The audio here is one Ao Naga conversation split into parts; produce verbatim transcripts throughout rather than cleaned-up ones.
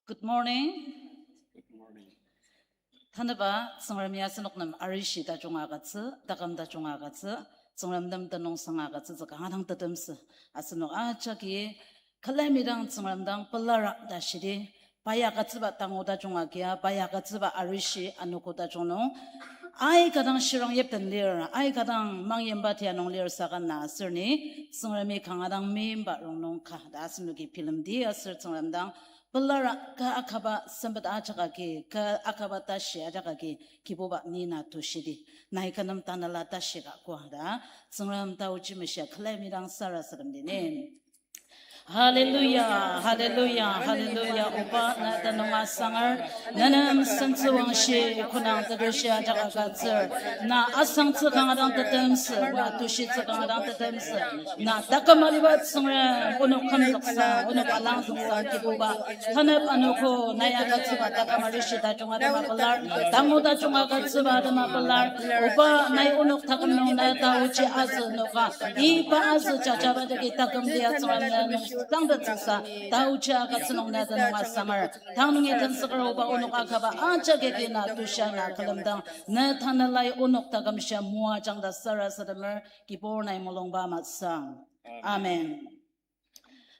Good morning. Tanüba Tsüngremi asenok nem arishi tajung agütsü, taküm tajung agütsü, Tsüngrem nem tenüngsang agütsütsü kanga dang tetemsü. Asenok ajaki külemi dang Tsüngrem dang pelar ta shidi, pa ya agütsüba tangu tajung agia, pa ya agütsüba arishi anogo tajung nung, aika dang shirang yipten lir, aika dang mangyimba tia nung lir saka na aser ni Tsüngremi kanga dang meimba rongnung ka ta asenoki bilemdi aser Tsüngrem dang pelar ka akaba sempet ajak agi, ka akaba tashi ajak agi, Kibuba ni na tushidi, nai kü nem tanela tashi ka koa ta, Tsüngrem taoji meshia külemi dang sarasademdi ni. Hallelujah, hallelujah, hallelujah. Oba, na tenüng asangar, nenem sentsü wangshi, konang tetushi ajak agütsür. Na asangtsü kanga dang tetemsü, na tushitsü kanga dang tetemsü. Na taküm aliba Tsüngrem, onok kümzüksa, onok alangzüksa, Kibuba. Tanep anogo, na ya agütsüba taküm arishi tajung atema pelar, tangu tajung agütsüba atema pelar. Oba, nai onok taküm nung na taoji azü noka, iba azü jajaba jagi taküm lia Tsüngrem na nung tangtettsüsa, taoji agütsü nung na tenüng asangar. Tang nungi tenzüker Oba, onok akaba ajak agi na tusha na külemdang, na tanelai onok taküm shia moajang ta sarasademer, Kibur nai mulungba masang. Amen.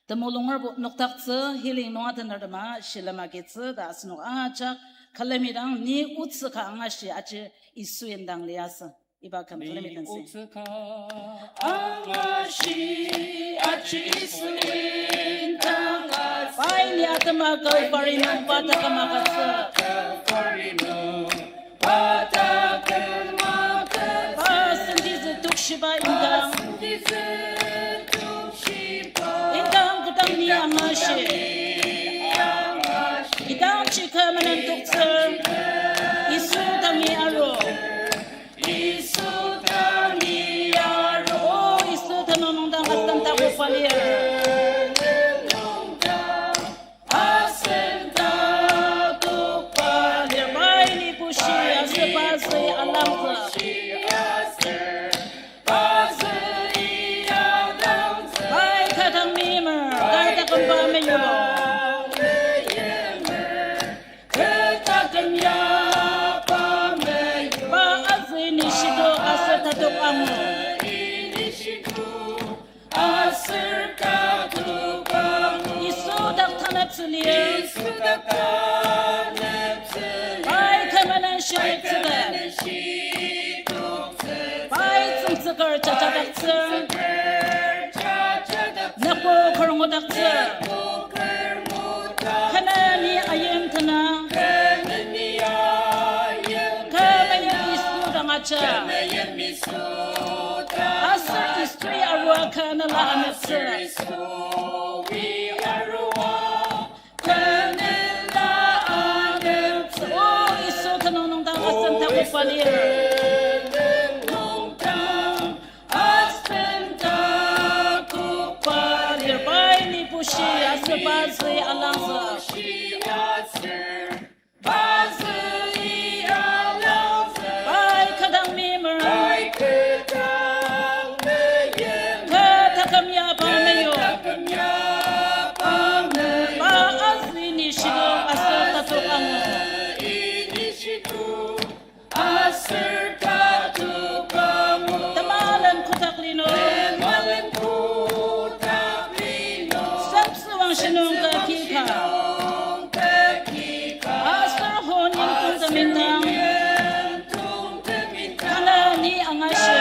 Temulungerbo noktaktsü healing nung atener tema shilem agitsü ta asenok ajak külemi dang ni otsü ka angashi aji Yisu indang liasü. Iba küm külemi tensi. Otsü ka angashi aji Yisu indang liasü. Pai ni atema Calvary nung pa taküm agütsü. Calvary nung pa taküm agütsü. Pa sentitsü tokshiba indang. Pa sentitsü tokshiba indang kodang ni angashi. Idangji kü menen toktsü. Yisu dangi aru. Yisu dangi aru. O Yisu tenüng nungdang asen takokba lir. Asen takokba lir. Pai ni bushi aser pa zü alangzü. Pai kü dang meimer, kü taküm pa meyuba. Kü taküm ya pa meyuba. Pa azü ini shitok aser tatok angu. Aser tatok angu. Yisu dak taneptsü lir. Yisu dak taneptsü lir. Pai kü menen shitoktsüba. Pai tsüngtsüker jajadaktsü. Nükbo kürngudaktsü. Kü neni ayim tena. Kü meim Yisu dang aja. Aser Yisui arua kü nela aneptsü. O Yisu tenüng nungdang asen takokba lir. Asen takokba lir. Pai ni bushi aser pa zü alangzü. Pai kü dang meimer. Kü taküm ya pa meyu. Pa azü ini shitok aser tatok angu. Aser tatok angu. Temalen kotak linung. Temalen kotak linung. Sepsüwang shinung kaki ka. Aser hon yimtong temindang. Tanü ni angashi.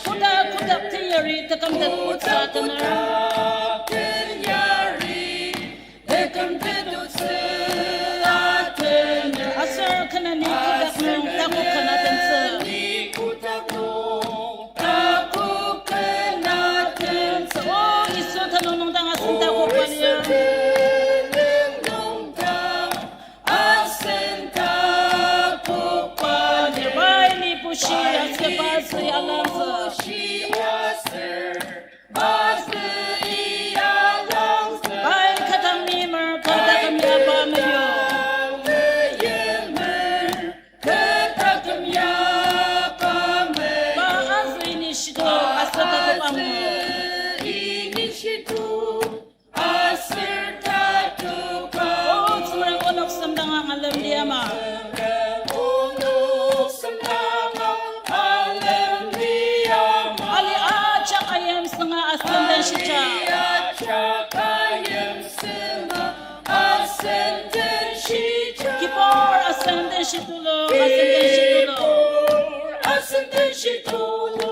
Kotak kotak teyari tekümtet otsü atener. Aser kü neni kotak nung takok kena tentsü. O Yisu tenüng nungdang asen takokba lir. Asen takokba lir. Pai ni bushi aser pa zü alangzü. Aser tatok ama. Aser inishitu. Aser tatok ama. O Tsüngrem, onok semdanga alem liama. Onok semdanga alem liama. Ali ajak ayimsünga asüngdang shija. Ali ajak ayimsünga asüngdang shija. Kibur asüngdang shitulu, asüngdang shitulu. Kibur asüngdang shitulu,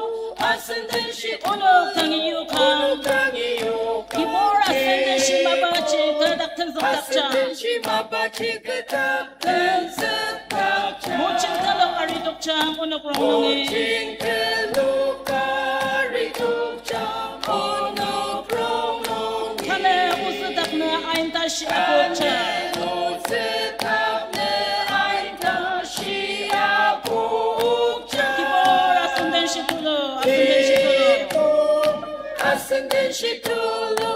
asüngdang shitulu. Onok dangi yoka. Onok dangi yoka. Kibur asüngdang shi mapaji kü dak tenzükdakja. Asüngdang shi mapaji kü dak tenzükdakja. Mojing telok aridokjang onok rongnungi. Mojing telok aridokjang onok rongnungi. Tanü ozüdaknü aintashi apokja. Tanü ozüdaknü aintashi apokja. Kibur asüngdang shitulu, asüngdang shitulu. Kibur asüngdang shitulu,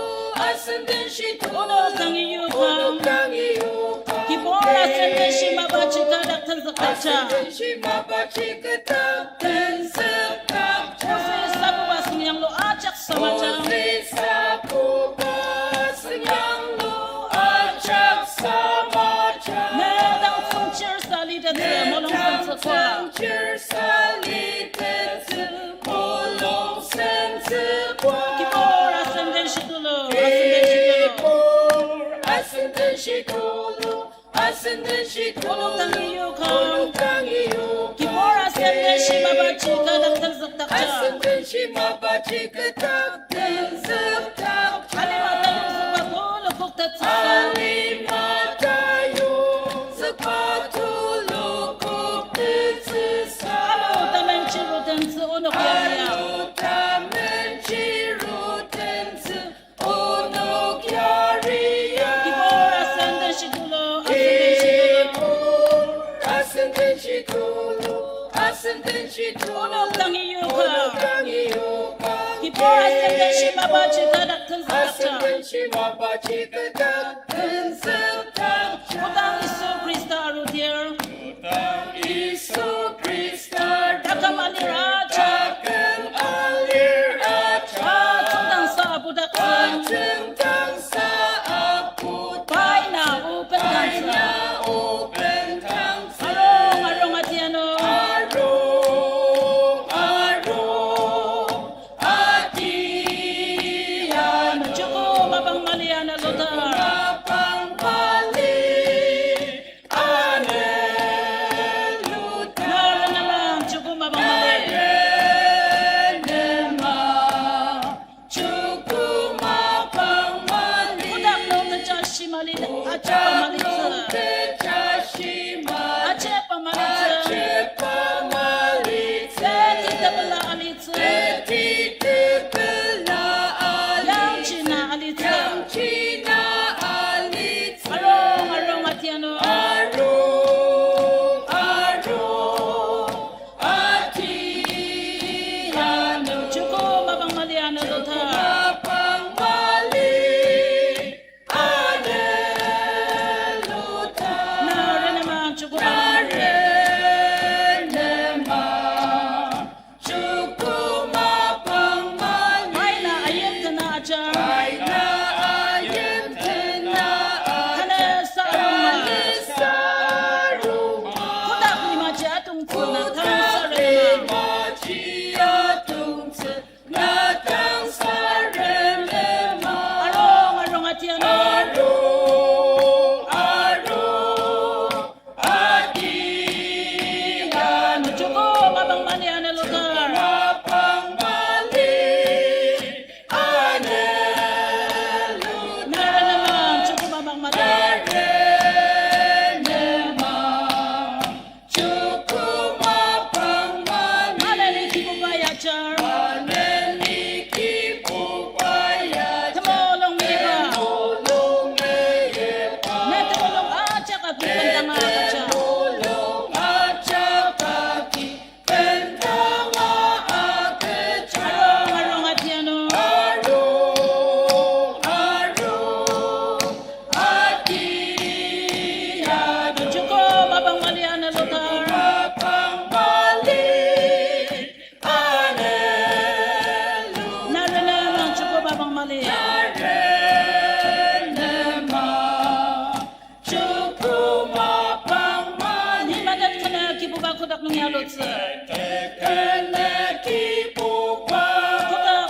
asüngdang shitulu. Onok dangi yoka. Onok dangi yoka. Kibur asüngdang shi mapaji kü dak tenzükdakja. Asüngdang shi mapaji kü dak tenzükdakja. Ozü sakuba süngyanglu ajak samajang. Ozü sakuba süngyanglu ajak samajang. Ne dang tsüngchir salitettsü mulung sentsüba. Ne dang tsüngchir salitettsü mulung sentsüba. Kibur asüngdang shitulu, asüngdang shitulu. Kibur asüngdang shitulu, asüngdang shitulu. Onok dangi yoka. Onok dangi yoka. Kibur asüngdang shi mapaji kü dak tenzükdakja. Asüngdang shi mapaji kü dak tenzükdakja. Alima tayongzükba tulu koktettsüsa. Alima tayongzükba tulu koktettsüsa. Alu tamenji rutentsü onok yaria. Alu tamenji rutentsü onok yaria. Kibur asüngdang shitulu, asüngdang shitulu. Kibur asüngdang shitulu, asüngdang shitulu. Onok dangi yoka. Onok dangi yoka. Kibur asüngdang shi mapaji kü dak tenzükdakja. Asüngdang shi mapaji kü dak tenzükdakja. Odang Yisu Khrista arudir. Odang Yisu Khrista arudir. Taküm alir ajak. Taküm alir ajak. Atsüngdangsa apudaktsü. Atsüngdangsa apudaktsü. Pai na o bendangtsü. Pai na o bendangtsü. Arung, arung atianu. Arung, arung atianu. Joko mapang mali ana luta. Mapang mali ana luta. Naranema joko mapang mali. Naranema joko mapang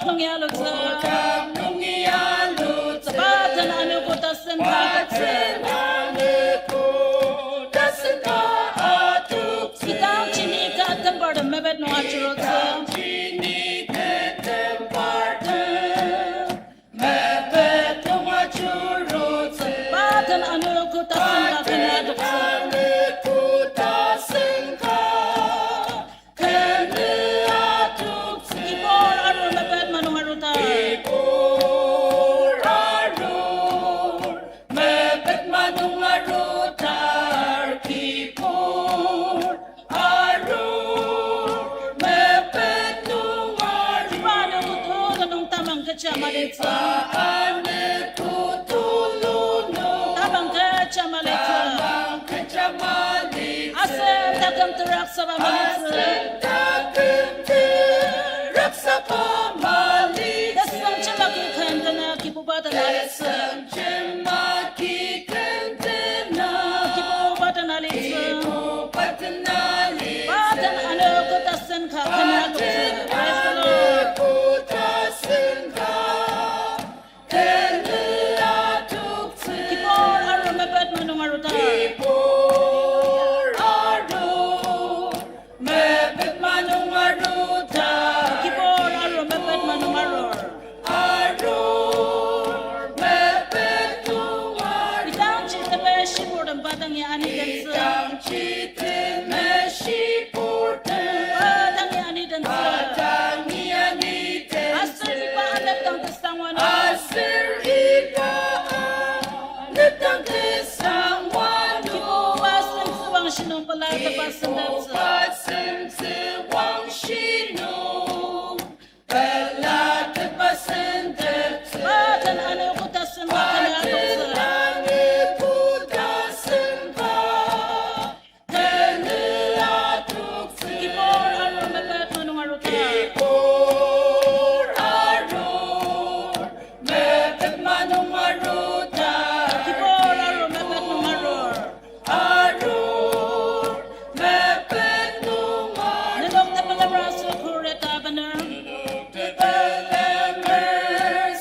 Nungi alutsü. Kotak nungi alutsü. Ba den anogo tasen ka adoktsü. Ba den anogo tasen ka adoktsü. Idangji ni kü tembartem mepet nung ajurutsü. Idangji ni kü tembartem mepet nung ajurutsü. Ba den anogo tasen ka kena adoktsü. Ba den anogo tasen ka kena adoktsü. Kibur arur mepet manung arutar. Kibur arur mepet manung arutar. Kibur arur mepet nung arutar. Kiba anogo tulu nung tamang kecha malitsü. Kiba anogo tulu nung tamang kecha malitsü. Tamang kecha malitsü. Asen taküm terak saba malitsü. Asen taküm terak saba malitsü. Tesem jemaki kendena Kibuba den alitsü. Tesem jemaki kendena Kibuba den alitsü. Kibuba den alitsü. Ba den anogo tasen ka kena adoktsü. Praise the Lord. Ba den anogo tasen ka kena adoktsü. Kibur arur mepet manung arutar. Kibur arur mepet manung arutar. Kibur arur mepet manung arur. Arur mepet nung arur. Idangji temeshi purtem pa dangi anitentsü. Idangji temeshi purtem pa dangi anitentsü. Pa dangi anitentsü. Aser iba anepdang tesangwa nung. Aser iba anepdang tesangwa nung. Kibuba semtsü wangshi nung pela tepa senteptsü. Kibuba semtsü wangshi nung pela tepa senteptsü. Pa den anogo tasen ka kena adoktsü. Pa den anogo tasen ka kena adoktsü. Kibur arur mepet manung arutar. Kibur arur mepet manung arutar. Kibur arur mepet nung arur. Arur mepet nung arur. Nenok tepelemer aser khuret abener. Tepelemer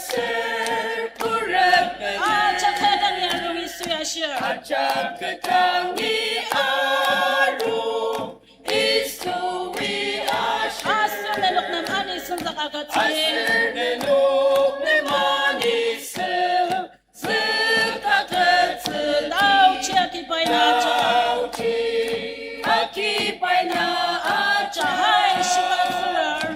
ser khuret bener. Ajak kü dangi arung Yisu ya ashir. Ajak kü dangi arung Yisu ya ashir. Aser nenok nem ani senzük agütsü. Aser nenok nem ani sen zük agütsü. Taochi akibai na aja. Taochi akibai na aja. Hai shiba tsürar.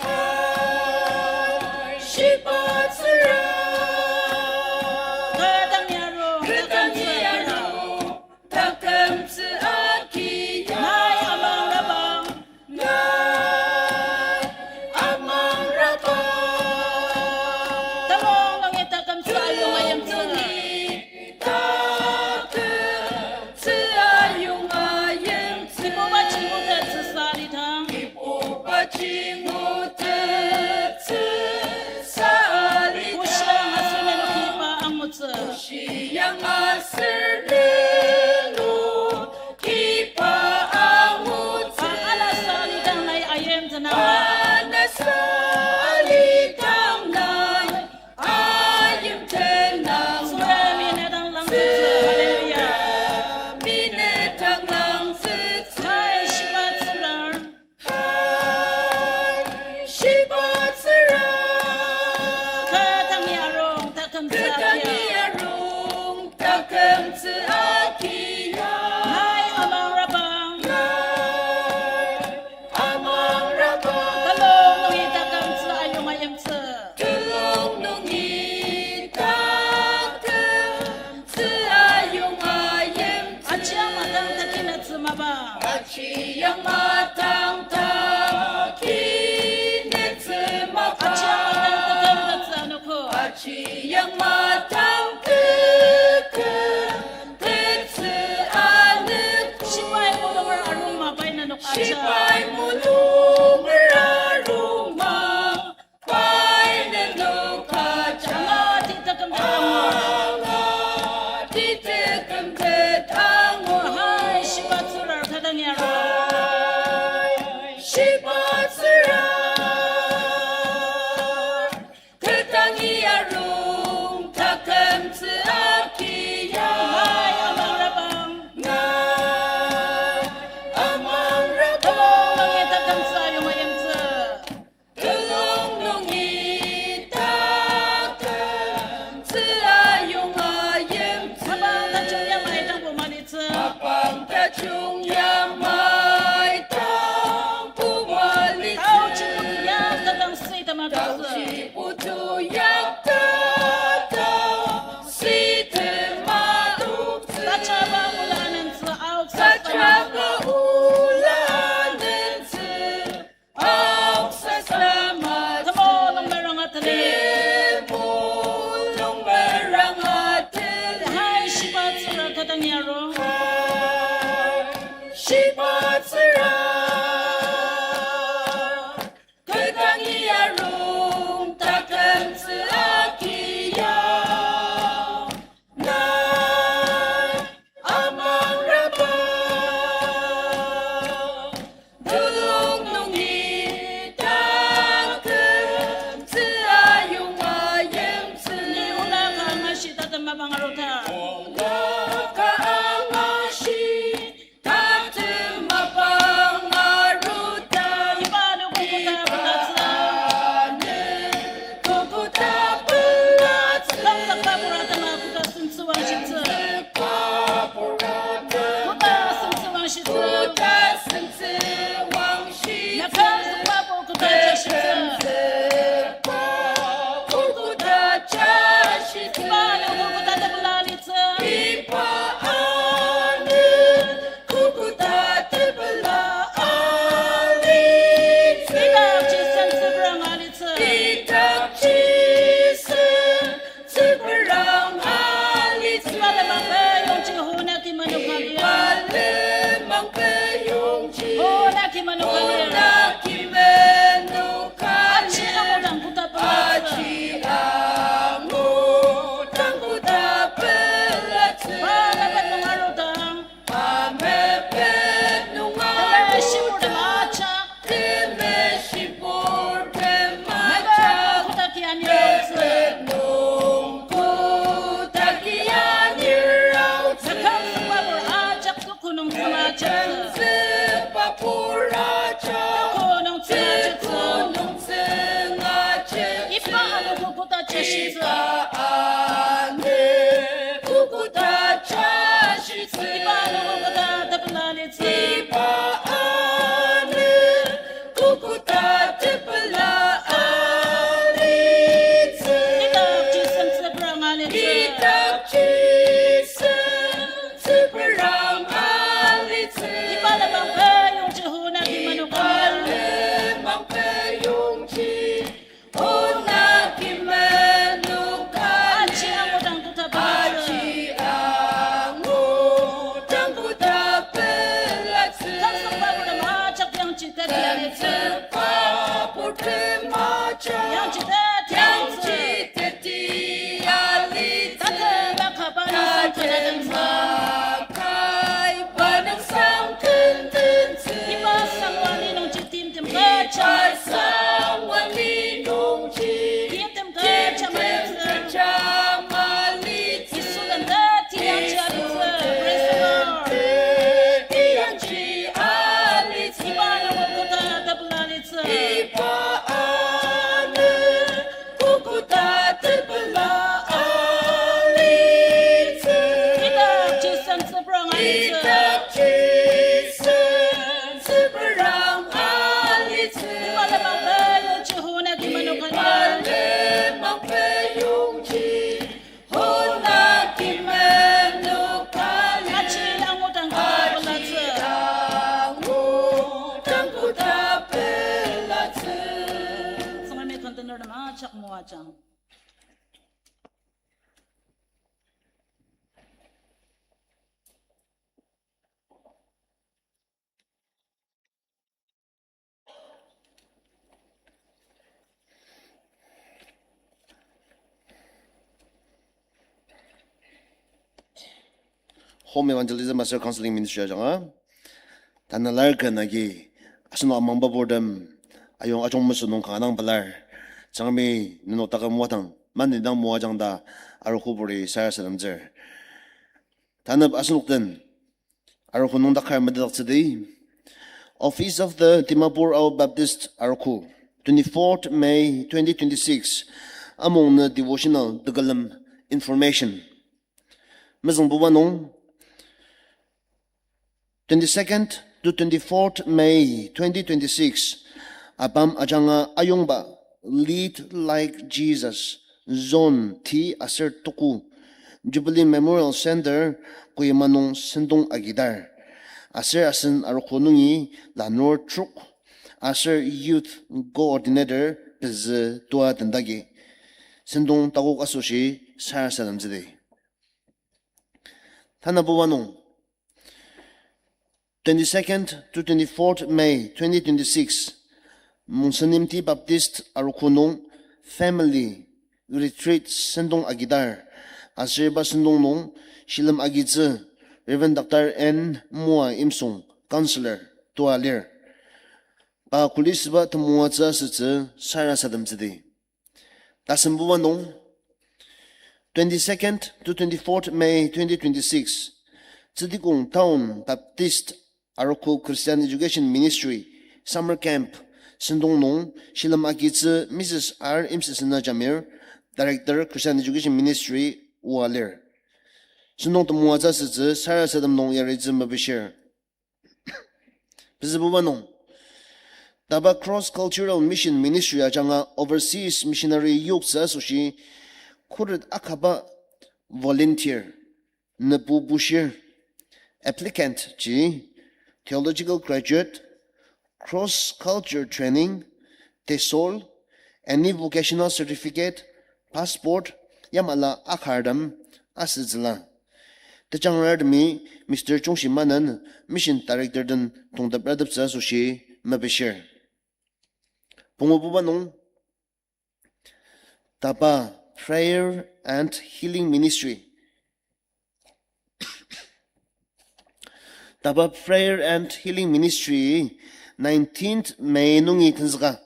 Hai shiba tsürar. Kü dangi arung, kü dangi arung. Takümtsü agia. Nai amangraba. Nai amangraba. Talong nungi takümtsü ayong ayimtsü. Talong nungi takümtsü ayong ayimtsü. Kibuba jingu tetsüsa alidang. Kibuba jingu tetsüsa alidang. Bushiang aser nenok kiba angutsü. Shiang aser nenok kiba angutsü. Pa anasa alidang nai ayim tenang. Pa anasa alidang nai ayim tenang. Tsüngremi ne dang langzütsü. Hallelujah. Tsüngremi ne dang langzütsü. Hai shiba tsürar. Hai shiba tsürar. Kü dangi arung takümtsü agia. Kü dangi arung takümtsü agia. Nai amangraba. Nai amangraba. Talong nungi takümtsü ayong ayimtsü. Talong nungi taküm tsü ayong ayimtsü. Ajiang matang takinetsü mapa. Ajiang matang takinetsü mapa. Ajiang matang taküm tetsü anogo. Ajiang matang taküm tetsü anogo. Shibai mulungar arung mapai nenok aja. Shibai mulungar arung ma pai nenok aja. Angati taküm tatangur. Angati taküm tatangur. Hai shiba tsürar tatangyaro. Hai shiba tsürar. Iba anü kokoda jashitsü. Iba anü kokoda tepela litsü. Iba anü kokoda tepela alitsü. Idakji sentsüprang alitsü. Idakji sentsüprang alitsü. Iba lenmang peyongji hona ki menoka. Iba lenmang peyongji hona ki menoka. Aji angudang koda pelatsü. Aji angudang koda pelatsü. Tangsangba kodang ajak yangji teti alitsü. Tangsangba kodang ajak yangji teti alitsü. Yangji teti alitsü. Tatem akaba nüngsang kena tentsü. Tatem akaba nüngsang kena tentsü. Iba sangwani nungji timtem kacham. Iba sangwani nungji timtem kacham alitsü. Timtem kacham alitsü. Yisu den teti yangji alitsü. Praise the Lord. Yisu den teti yangji alitsü. Iba anü kokoda tepela litsü. Iba anü kokoda tepela alitsü. Idakji sentsüprang alitsü. Idakji sentsüprang alitsü. Iba lenmang peyongji hona ki menoka. Iba lenmang peyongji hona ki menoka. Aji angudang koda pelatsü. Aji angudang koda pelatsü. Tsüngremi container nem ajak moajang. Home Evangelism aser Counseling Ministry ajanga, tanü lar ken agi, asenok amangba purtem, ayong ajung mesü nung kanga dang pelar, Tsüngremi nenok taküm wadang, maneni dang moajang ta, arogo puri sarasademtsür. Tanep asenok den arogo nung takar metetdaktsüdi. Office of the Dimapur Ao Baptist Arogo, twenty-fourth May twenty twenty-six, amung nü devotional tekülem information. Mezüngbuba nung, twenty-second to twenty-fourth May twenty twenty-six, ABAM ajanga ayongba Lead Like Jesus, Zone T aser Tuku, Jubilee Memorial Center, Kohima nung sentong agidar. Aser asen arogo nungi lanur trok, aser Youth Coordinator pezü tua tendagi. Sentong takok asoshi sarasademtsüdi. Tanabuba nung, twenty-second to twenty-fourth May twenty twenty-six, Mungsenimti Baptist Arogo nung Family Retreat sentong agidar, aser iba sentong nung shilem agitsü Reverend Doctor N Mua Imsung, Counselor, tua lir. Pa kuli süba temoatsü asütsü sarasademtsüdi. Tasembuba nung, twenty-second to twenty-fourth May twenty twenty-six, Tsüdikong Town Baptist Arogo Christian Education Ministry Summer Camp sentong nung shilem agitsü Missus R Imsesena Jamir, Director, Christian Education Ministry, oa lir. Sentong temoatsü asütsü sarasadem nung yaritsü mepishir. Pezübuba nung, taba Cross Cultural Mission Ministry ajanga overseas missionary yoktsü asoshi khuret akaba volunteer nübu bushir. Applicant ji theological graduate, cross culture training, TESOL, any vocational certificate, passport, yamala akardem asütsüla. Tejangrartemi Mister Chungshi Manen, Mission Director den tongtep rateptsü asoshi mepishir. Pungububa nung, taba Prayer and Healing Ministry. Taba Prayer and Healing Ministry nineteenth May nungi tenzüka.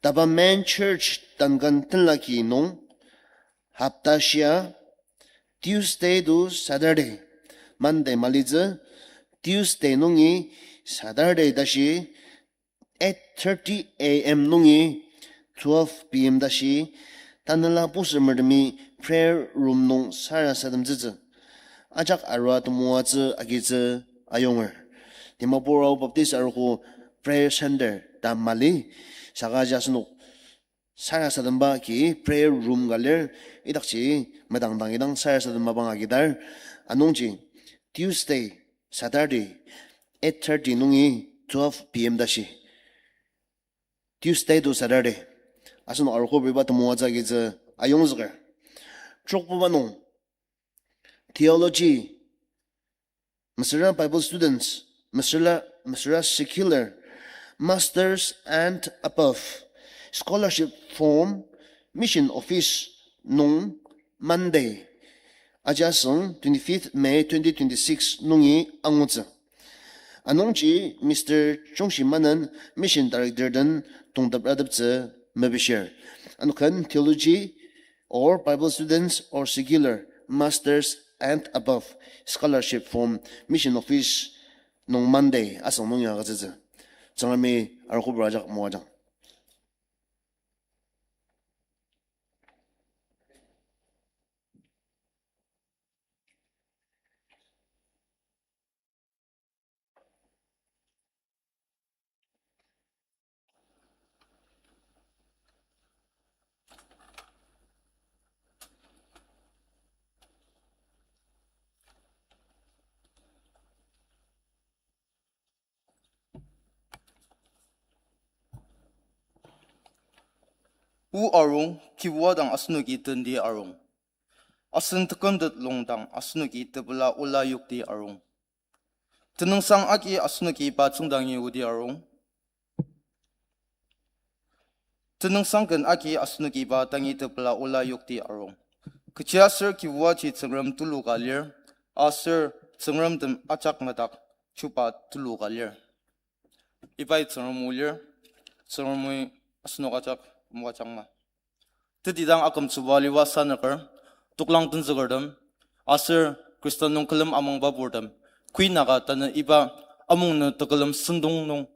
Taba main church tankan tenlaki nung hapta shia Tuesday to Saturday, Monday malitsü, Tuesday nungi Saturday tashi eight thirty A M nungi twelve P M tashi, Tanela pusermertemi prayer room nung sarasademtsütsü. Ajak arua temoatsü agitsü ayonger. Dimapur Ao Baptist Arogo Prayer Center ta mali, saka aji asenok sarasademba ki prayer room ka lir, idakji medang dang idang sarasademba bang agidar, anungji Tuesday, Saturday, eight thirty nungi twelve p m tashi. Tuesday to Saturday. Asenok arogo beriba temoatsü agitsü ayongzüker. Trokbuba nung theology, mesüra Bible students, mesüra, mesüra secular, masters and above, scholarship form, mission office nung Monday, ajasüng twenty-fifth May twenty twenty-six nungi angutsü. Anungji Mister Chungshi Manen, Mission Director den tongtep rateptsü mepishir. Ano ken theology or Bible students or secular, masters and above, scholarship form, mission office nung Monday asüng nung ya agütsütsü. Tsüngremi arogo bera ajak moajang. O arung, Kibuba dang asenoki tendi arung. Asen tekümtet lungdang asenoki tepela ola yokti arung. Tenüngsang agi asenoki iba tsüngdangi odi arung. Tenüngsang ken agi asenoki iba dangi tepela ola yokti arung. Kechiaser Kibubaji Tsüngrem tulu ka lir, aser tsüngremtem ajak madak chuba tulu ka lir. Ibai Tsüngrem o lir, Tsüngremi asenok ajak moajangma. Tetidang akümtsüba aliba sanüker, toklang tenzükertem, aser Khrista nung külem amangba purtem, Queen Naga tanü iba amung nü tekülem sentong nung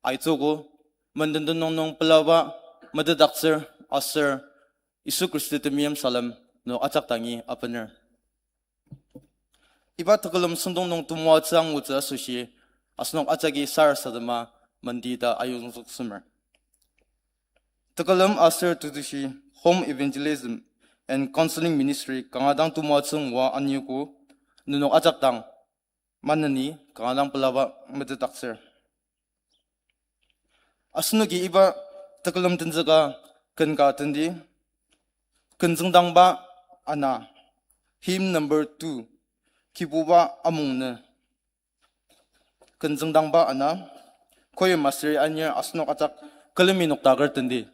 aitsüogo, menden tenüng nung pelaba metetdaktsür aser Yisu Khrista temeim salem nenok ajak dangi abener. Iba tekülem sentong nung temoatsü angutsü asoshi, asenok ajaki sarasadema mendi ta ayongzüksemer. Tekülem aser tetushi Home Evangelism and Counseling Ministry kanga dang temoatsü ngua aniogo, nenok ajak dang maneni kanga dang pelaba metetdaktsür. Asenoki iba tekülem tenzüka ken ka tendi, Ken Tsüngdangba Ana, hymn number two, Kibuba Amung Nü. Ken Tsüngdangba Ana, choir master anir asenok ajak külemi noktaker tendi.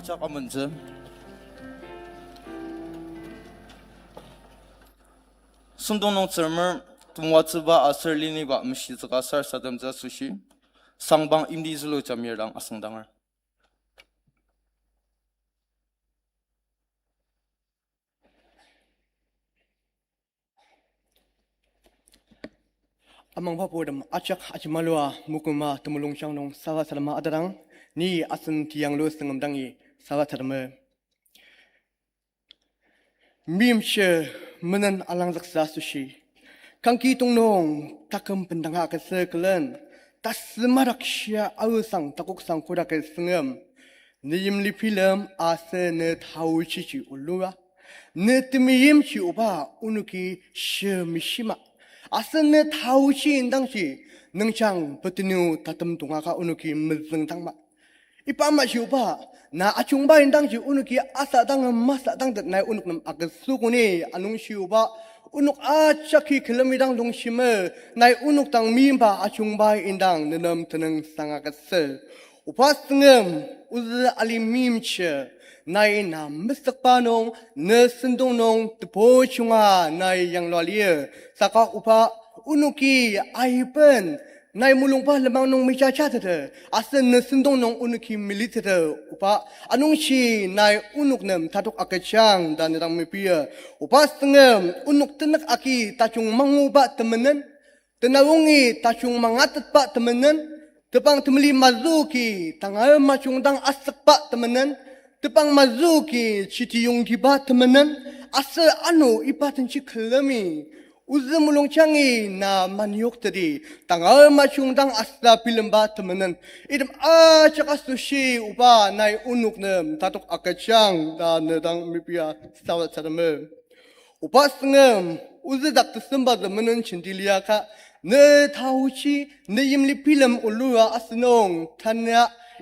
Jak amentsü. Sentong nung Tsüngremer temoatsüba aser liniba meshitsüka sarasademtsü asoshi, sangbang imti zülu jamir dang asüngdanger. Amangba purtem ajak ajemalua mokoma temulungjang nung sarasadema atadang, ni asen tiyanglu süngzüngdangi sarasademer. Meimchir menen alangzüksa asoshi, kangki tongnung taküm bendanga agütsü külen, tasü madak shia aosang takoksang koda kü süngzüm, ne yimli bilem aser ne taochiji olua, ne temeimji oba onoki shir meshima, aser ne taochi indangji nüngjang petenu tatem tongaka onoki mezüngdangma. Iba amaji oba, na ajungba indangji onoki asadang masadangtet nai onok nem agütsü koni anungji oba, onok ajaki külemi dang longshimer, nai onok dang meimba ajungba indang nenem tenüngsang agütsür. Oba süngzüm, ozü ali meimchir, nai na mesükba nung, ne sentong nung tebu junga nai yanglua lir. Saka oba, onoki aiben, nai mulungba lenmang nung mejajateter, aser ne sentong nung onoki meliteter, oba, anungji nai onok nem tatok agüjang ta ne dang mepir. Oba süngzüm, onok tenük agi tajung manguba temenen, tenarungi tajung mangatetba temenen, tepang temeli mazüki tangar majung dang asükba temenen, tepang mazüki chitiyongtiba temenen, aser ano iba denji külemi ozü mulungjangi na maniokteti, tangar majung dang asa bilemba temenen, item ajak asoshi oba nai onok nem tatok agüjang ta ne dang mepia sarasademer. Oba süngzüm, ozü dak tesemba temenen jenti liaka, ne taochi, ne yimli bilem olua asünung, tanü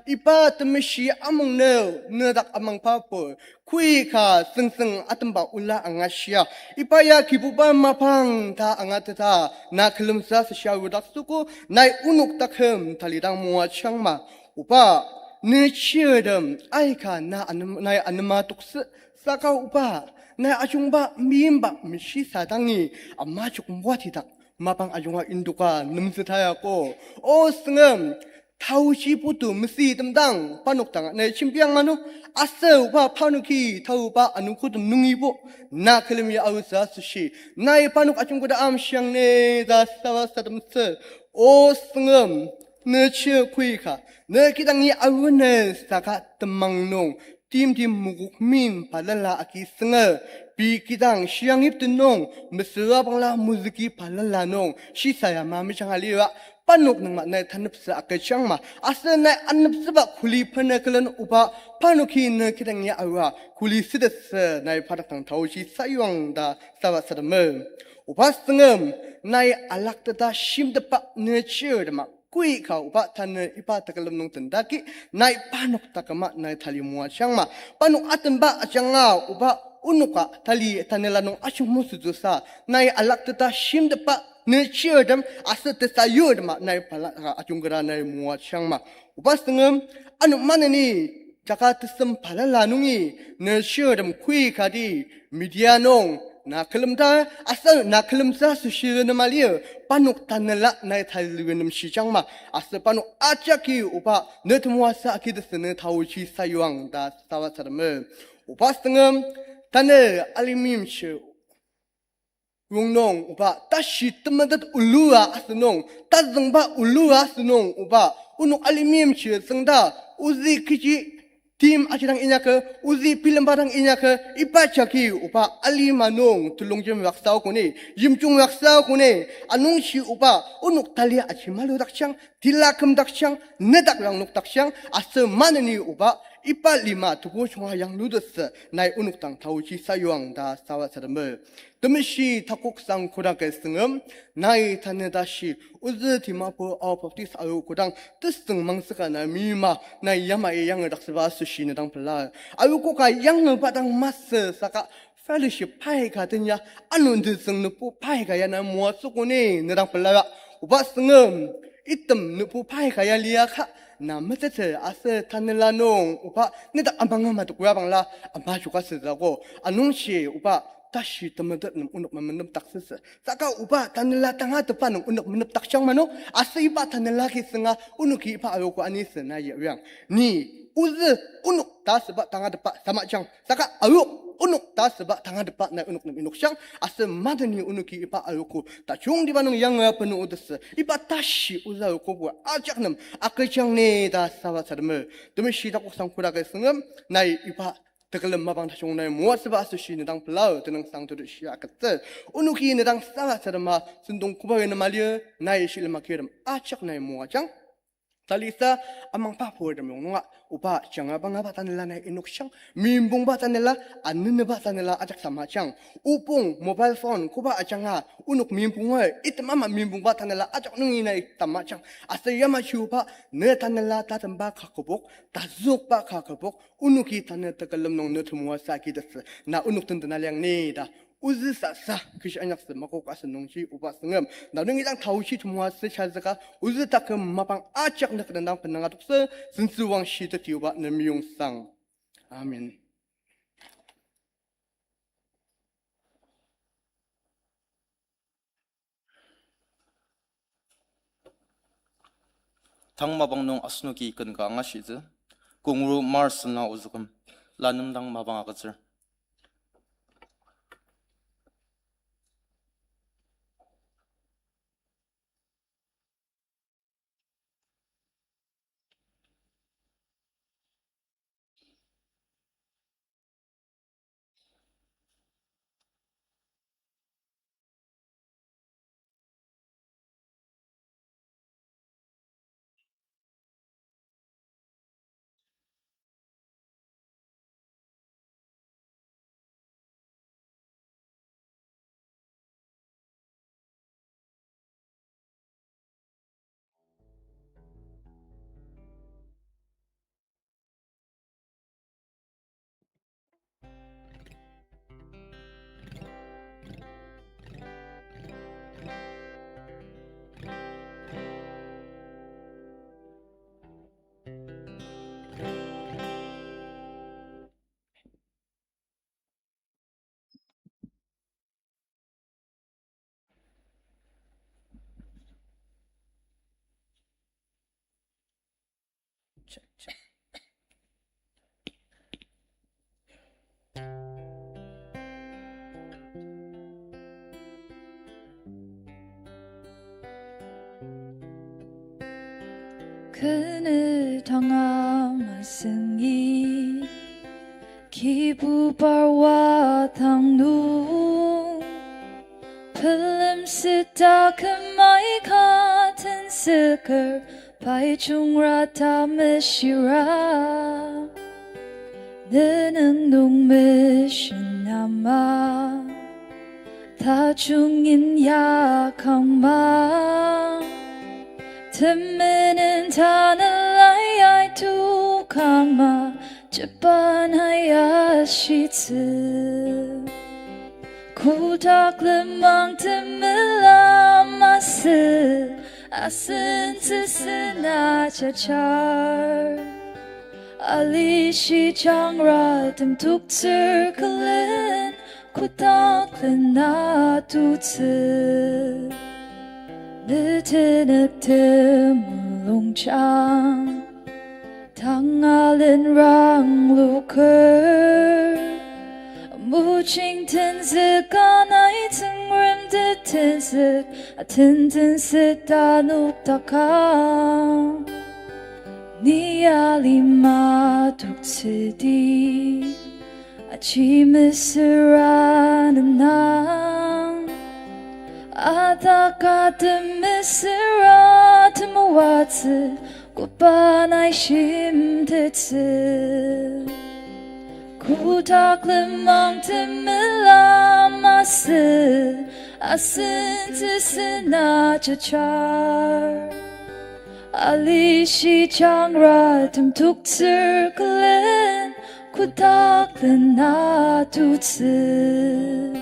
iba temeshi amung nü, ne dak amangba pur, koi ka süngsüng atemba ola angashia, iba ya Kibuba mapang ta angateta, na külemtsü asoshi arudaktsüogo, nai onok taküm talidang moajangma. Oba, ne chirtem aika na anem-, nai anema toktsü, saka oba, nai ajungba meimba meshisadangi ama jok moatidak mapang ajunga indoka nemtsü tayako. O süngzüm, taochi putu mesütem dang parnok dang nai jembiang ano, aser oba parnoki taoba anogotem nungibo, na külemi aotsü asoshi, nai parnok ajungkoda amshiang ne ta sarasademtsü. O süngzüm, ne chir koi ka, ne kidangi aonü saka temang nung, timtem mokok min balala agi süngzü, pei kidang shiangip tenung, mesüra bangla mozüki balala nung, shisaya ma mejanga lira, parnok nüngma nai taneptsü agüjangma, aser nai aneptsüba kuli bena külen oba, parnoki ne kidangi aoa kuli sütetsü nai pa dak dang taochi sayuang ta sarasademer. Oba süngzüm, nai alakteta shimteba ne chirtema koi ka oba tanü iba tekülem nung tendaki, nai parnok taküma nai tali moajangma. Parnok atenba ajanga oba onoka tali tanela nung ajungmesütsüsa, nai alakteta shimteba ne chirtem aser tesayurtema nai balaka ajungketa nai moajangma. Oba süngzüm, ano maneni jaka tesem balala nungi ne chirtem koi kati media nung na külemta, aser na külemtsü asoshi renema lir, parnok tanela nai tali renemshijangma, aser parnok ajaki oba ne temoatsü agitetsü ne taochi sayuang ta sarasademer. Oba süngzüm, tanü alima meimchir rongnung oba tashi temetet olua asünung, tazüngba olua asünung oba, onok alima meimchir süngda, ozü kechi tim ajidang inyaka, ozü bilemba dang inyaka, iba jagi oba alima nung telongjem raksa kuni, yimjung raksa kuni, anungji oba onok tali aji maludakjang, tila kümdakjang, nedak rangnokdakjang, aser maneni oba iba lima tebu junga yanglutettsü nai onok dang taochi sayuang ta sarasademer. Temeshi takoksang kodang kü süngzüm, nai tanü tashi ozü Dimapur Ao Baptist Arogo dang tesüng mangzüka na meima nai yamai yangerdaktsüba asoshi ne dang pelar. Arogo ka yangeba dang masü saka fellowship pai ka tenya ano tetsüng nübu pai ka ya na moatsü kuni ne dang pelar. Oba süngzüm, item nübu pai ka ya liaka, na metettsü aser tanela nung oba nedak amanga matok ya bangla ama jokasütsüogo. Anungji oba tashi temetet nem onok memenemtaksütsü. Saka oba tanela tangatetba nem onok menemtakjang mano, aser iba tanela ki sünga onoki iba arogo anitsü na ya riang. Ni ozü onok ta asüba tangatetba tamajang. Saka arok onok ta asüba tangatetba nai onok nem inokjang, aser mateni onoki iba arogo tajungtiba nung yanga penu otsü, iba tashi ozü arogo bo ajak nem agüjang ni ta sarasademer. Temeshi takoksang koda ka süngem, nai iba tekülem mapang tajung nai moatsüba asoshi nedang pelar tenüngsang tetushi agütsür. Onoki nedang sarasadema sentong koba nem alir, nai shilem agirtem ajak nai moajang. Talisa amangba purtem yong nunga, oba jangabangaba tanela nai inokjang, mimpongba tanela, aneneba tanela ajak tamajang. Opong, mobile phone koba ajanga onok mimponger, item ama mimpongba tanela ajak nungi nai tamajang. Aser yamaji oba ne tanela tatemba ka kübok, tazükba ka kübok, onoki tanü tekülem nung ne temoatsü agitettsü, na onok den tena liang ni ta ozü sasa kechi inyaktsü makok asü nungji oba süngem na nungi dang taochi temoatsü shazüka, ozü taküm mapang ajak nükdendang penang adoktsü, sentsüwangshi teti oba nem yong sang. Amen. Tang mapang nung asenoki ken ka angashitsü, kongru Marson-a ozüküm, lanem dang mapang agütsür. Kene tanga masüngi, kibu parwa tang nung, pelem sita kemai ka tenzüker, pai jungra ta meshira, nenüng nung meshin ama. Tajungin yakangma, temenen tanelai ai tukangma, Japan ai ashitsü. Kotak lenmang temela masü, asen tsüsena jachar. Alishi jangratem toktsür külen, kotak lena tutsü. Netenük temulungjang, tangalen rangluker. Mujing tenzük anai Tsüngrem tetenzük, atentenzük tanuk takang. Ni alima toktsüdi, aji mesüra nenang. Ataka temesüra temoatsü, koba nai shimtettsü. Kotak lenmang temela masü, asen tsüsena jachar. Alishi jangratem toktsür külen, kotak lena tutsü.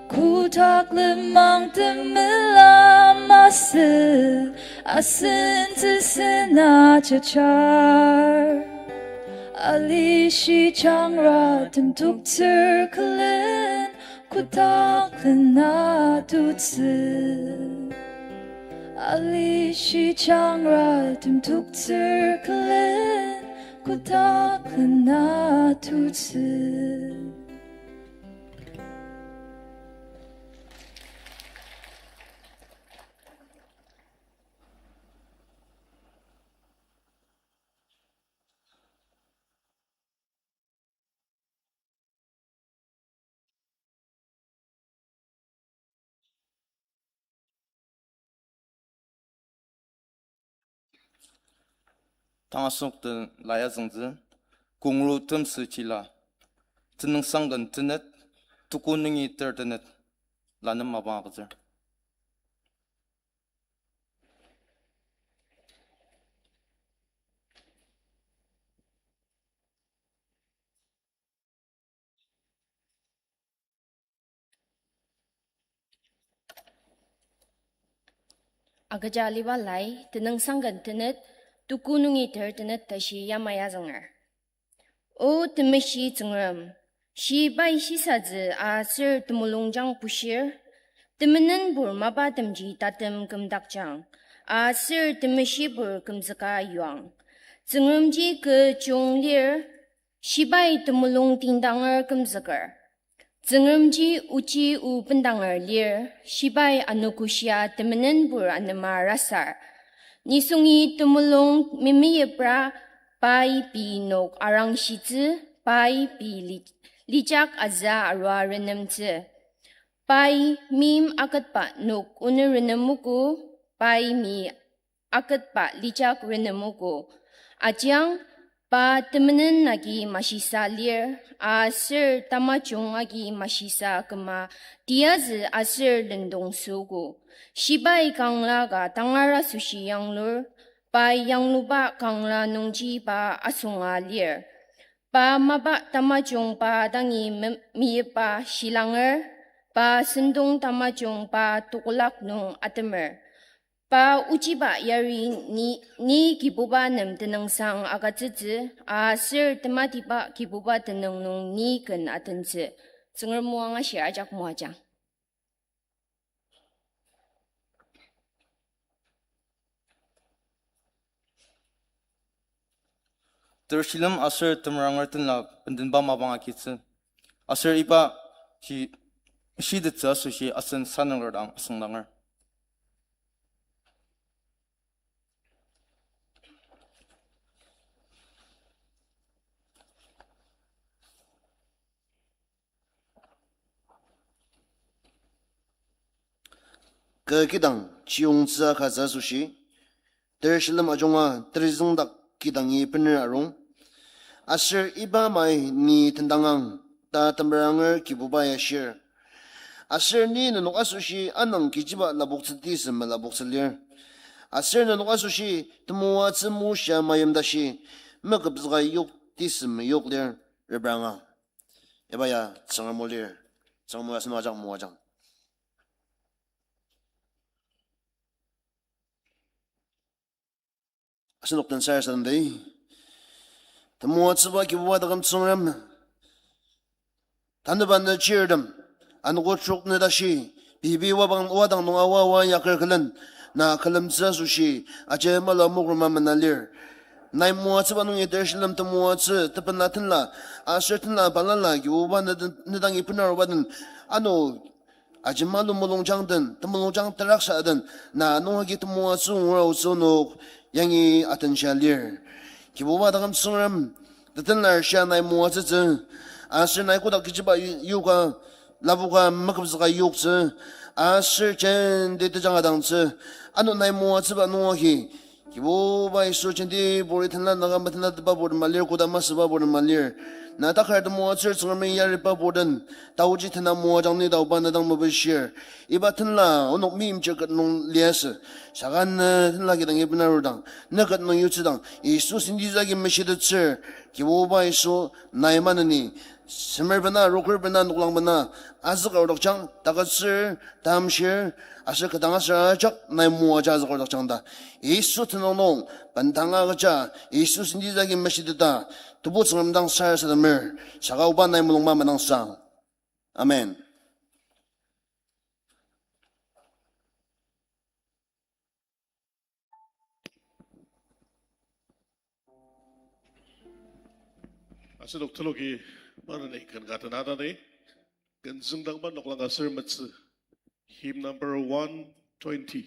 Kotak lenmang temela Asü, asen tesen ajachar. Alishi jangratem toktsür külen, kotak lena tutsü. Alishi jangratem toktsür külen, kotak lena tutsü. Tang asok den lai azüngtsü, kongru temsü chila, tenüngsang ken tenet, tuku nungi ter tenet, lanem mapang agütsür. Agüja aliba lai, tenüngsang ken tenet, tuku nungi ter tenet tashi yamai azünger. O temeshi Tsüngrem, shibai shisatsü aser temulungjang bushir, temenenpur mapatemji tatem kümdakjang, aser temeshibur kümzüka yuang. Tsüngremji kü jung lir, shibai temulung dingdanger kümzüker. Tsüngremji ochi o bendanger lir, shibai anogoshia temenenpur anema rasar. Nisungi temulung memeyipra pai pei nok arangshitsü, pai pei li-, lijak azü arua renemtsü. Pai meim aketba nok onü renemogo, pai mei aketba lijak renemogo. Ajiang pa temenen agi mashisa lir, aser tamajung agi mashisa küma, tiyazü aser lendong süogo. Shibai kangla ka tangar asoshi yanglur, pa yangluba kangla nungji pa asunga lir. Pa mapa tamajung pa dangi me-, meyipa shilanger, pa sentong tamajung pa tokolak nung atemer. Pa ochiba yari ni, ni Kibuba nem tenüngsang agütsütsü, aser tematiba Kibuba tenüng nung ni ken atentsü. Tsüngrem o angashir ajak moajang. Ter shilem aser temeranger tenla bendenba mapang agitsü. Aser iba shi, shitettsü asoshi asen sananger dang asüngdanger. Kü kidang chiyungtsü akatsü asoshi, ter shilem ajunga terizüngdak kidangi bener arung. Aser iba mai ni tendangang ta temeranger Kibubai ashir. Aser ni nenok asoshi anang kechiba lapoktsü tisem lapoktsü lir. Aser nenok asoshi temoatsü moshia mayim tashi meküpzüka yok tisem yok lir repranga. Iba ya Tsüngrem o lir, Tsüngrem o ya asenok ajak moajang. Asenok den sarasademdi. Temoatsüba Kibuba taküm Tsüngrem, tanüba nü chirtem, anogo trok nü tashi, pei pei wabang wadang nung awa awa yaker külen, na külemtsü asoshi, aji mala mokroma mena lir. Nai moatsüba nungi ter shilem temoatsü, tepenla tenla, aser tenla balala, Kibuba nü, nü dangi benaruba den, ano, aji malu mulungjang den, temulungjang teraksa den, na nung agi temoatsü ongra aotsü onok yangi atenshia lir. Kibuba taküm Tsüngrem, tetenlar shia nai moatsütsü, aser nai kodak kechiba yoka, lapoka meküpzüka yoktsü, aser jenti tejanga dangtsü, ano nai moatsüba nung agi, Kibuba Yisu jenti puri tenla naka metenlatepba purtem alir, koda masüba purtem alir. Na takar temoatsür Tsüngremi yariba purtem, taoji tena moajang ni taoba na dang mepishir. Iba tenla onok meimchir ket nung liasü. Saka ne tenla kidangi benarudang, ne ket nung yutsüdang, Yisu senti zagi meshitettsür, Kibuba Yisu nai maneni, Semer bena, roker bena, noklang bena, azükarudakjang, takütsür, tamshir, aser kü dang aser ajak, nai moaja azükarudakjang ta. Yisu tenüng nung, bendanga agüja, Yisu sentitsü agi meshiteta, Tebu Tsüngrem dang sarasademer, saka oba nai mulung ma menang sang. Amen. Asenok teloki maneni ken ka tenatani, ken züngdangba noklang aser metsü, hymn number one twenty.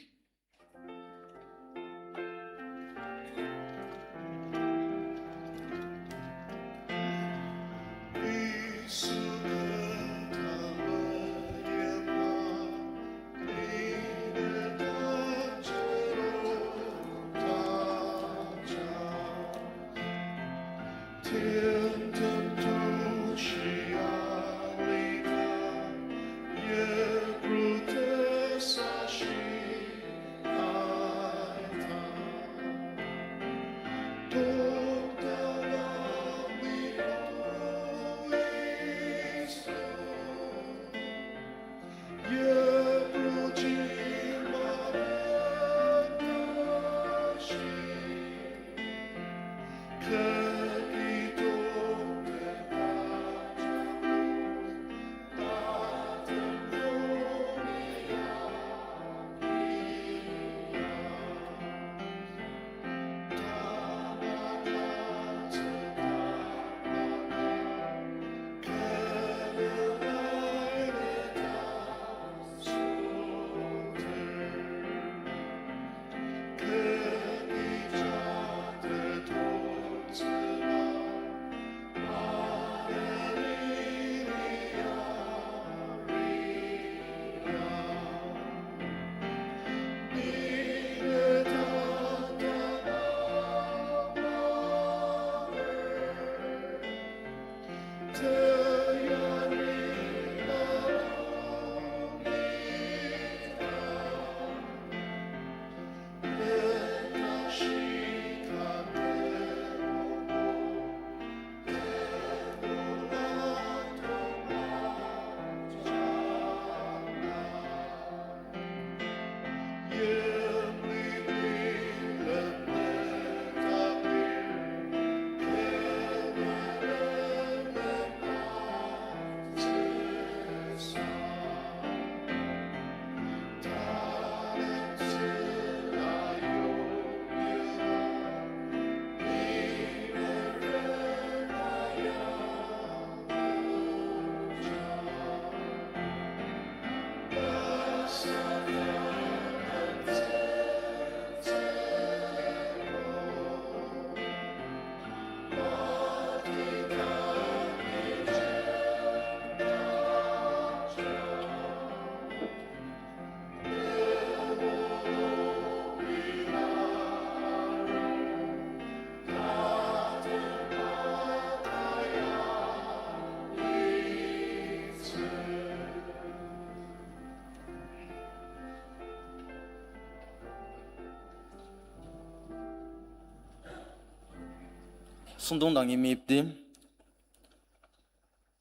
Süngdong dangi meyipdi.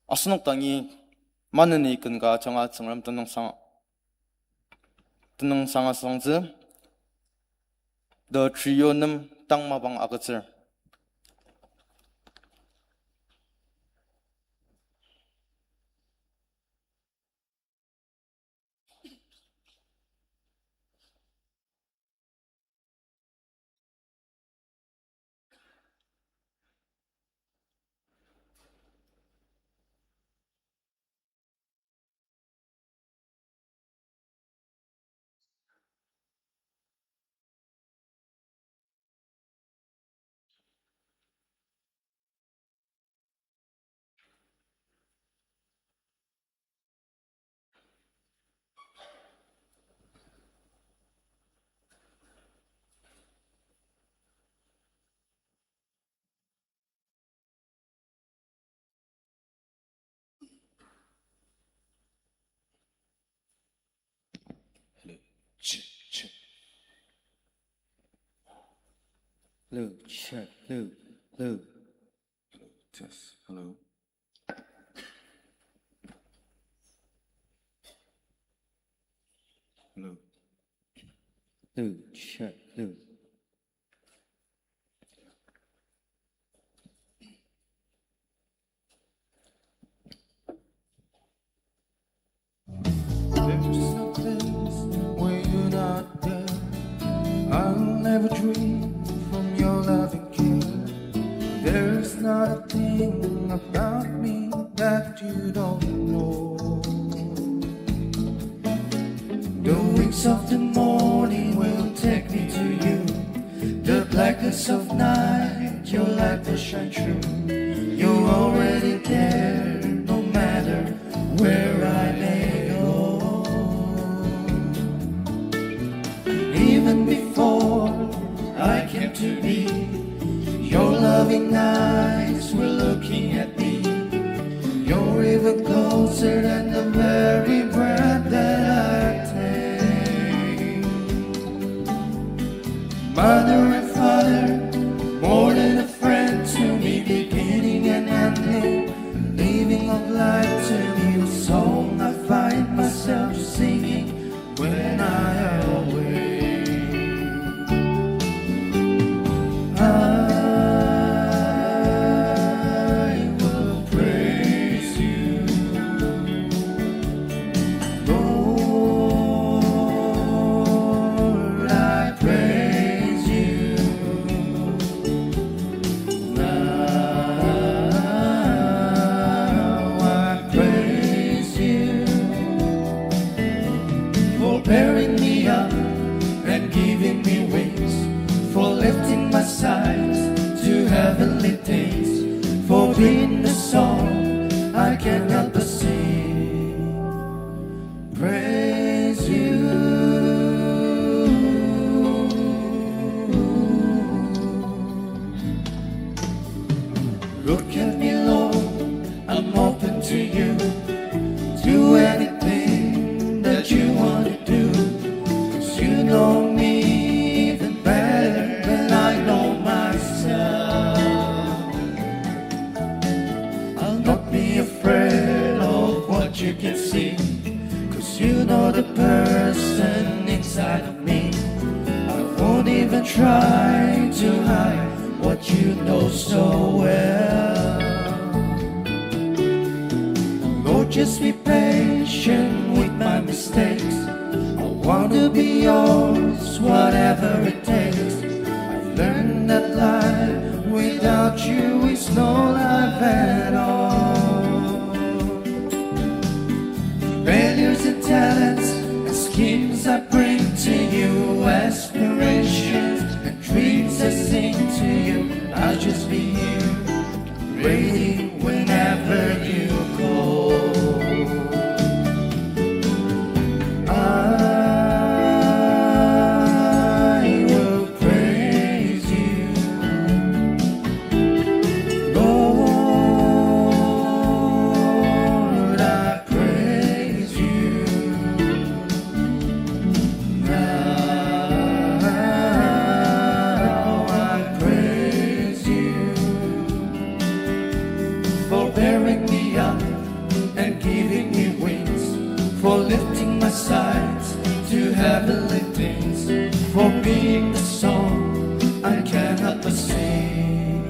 Asenok dangi maneni ken ka ajanga Tsüngrem tenüngsang, tenüngsang asüngtsü, The Trio nem tang mapang agütsür. Hello, check, check. Hello, hello. Hello, check, hello. Hello, test, hello. two, check, two. There's no place where you're not there. I'll never dream from your loving care. There's not a thing about me that you don't know. The wings of the morning will take me to you. The blackness of night, your light will shine through. You're already there, no matter where I may go. Even before I came to be, your loving eyes were looking at me. You're even closer than the very breath that I take. Mother and father, more than a friend to me, beginning and ending, living of life to me, a song I find myself singing when I awake. I will praise you. Lord, I praise you. Now I praise you for bearing me up and giving me wings, for lifting my sights to heavenly things, for being the song I can't help but sing. Praise you. Look at me, Lord, I'm open to you. Do anything that you want to do. 'Cause you know me even better than I know myself. I'll not be afraid of what you can see, 'cause you know the person inside of me. I won't even try to hide what you know so well. Lord, just be patient with my mistakes. I want to be yours, whatever it takes. I learned that life without you is no life at all. Failures and talents and schemes I bring to you, aspirations and dreams I sing to you. I'll just be here, ready whenever you call. I will praise you. Lord, I praise you. Now I praise you for bearing me up and giving me wings, for lifting my sights to heavenly things, for being the song I cannot but sing.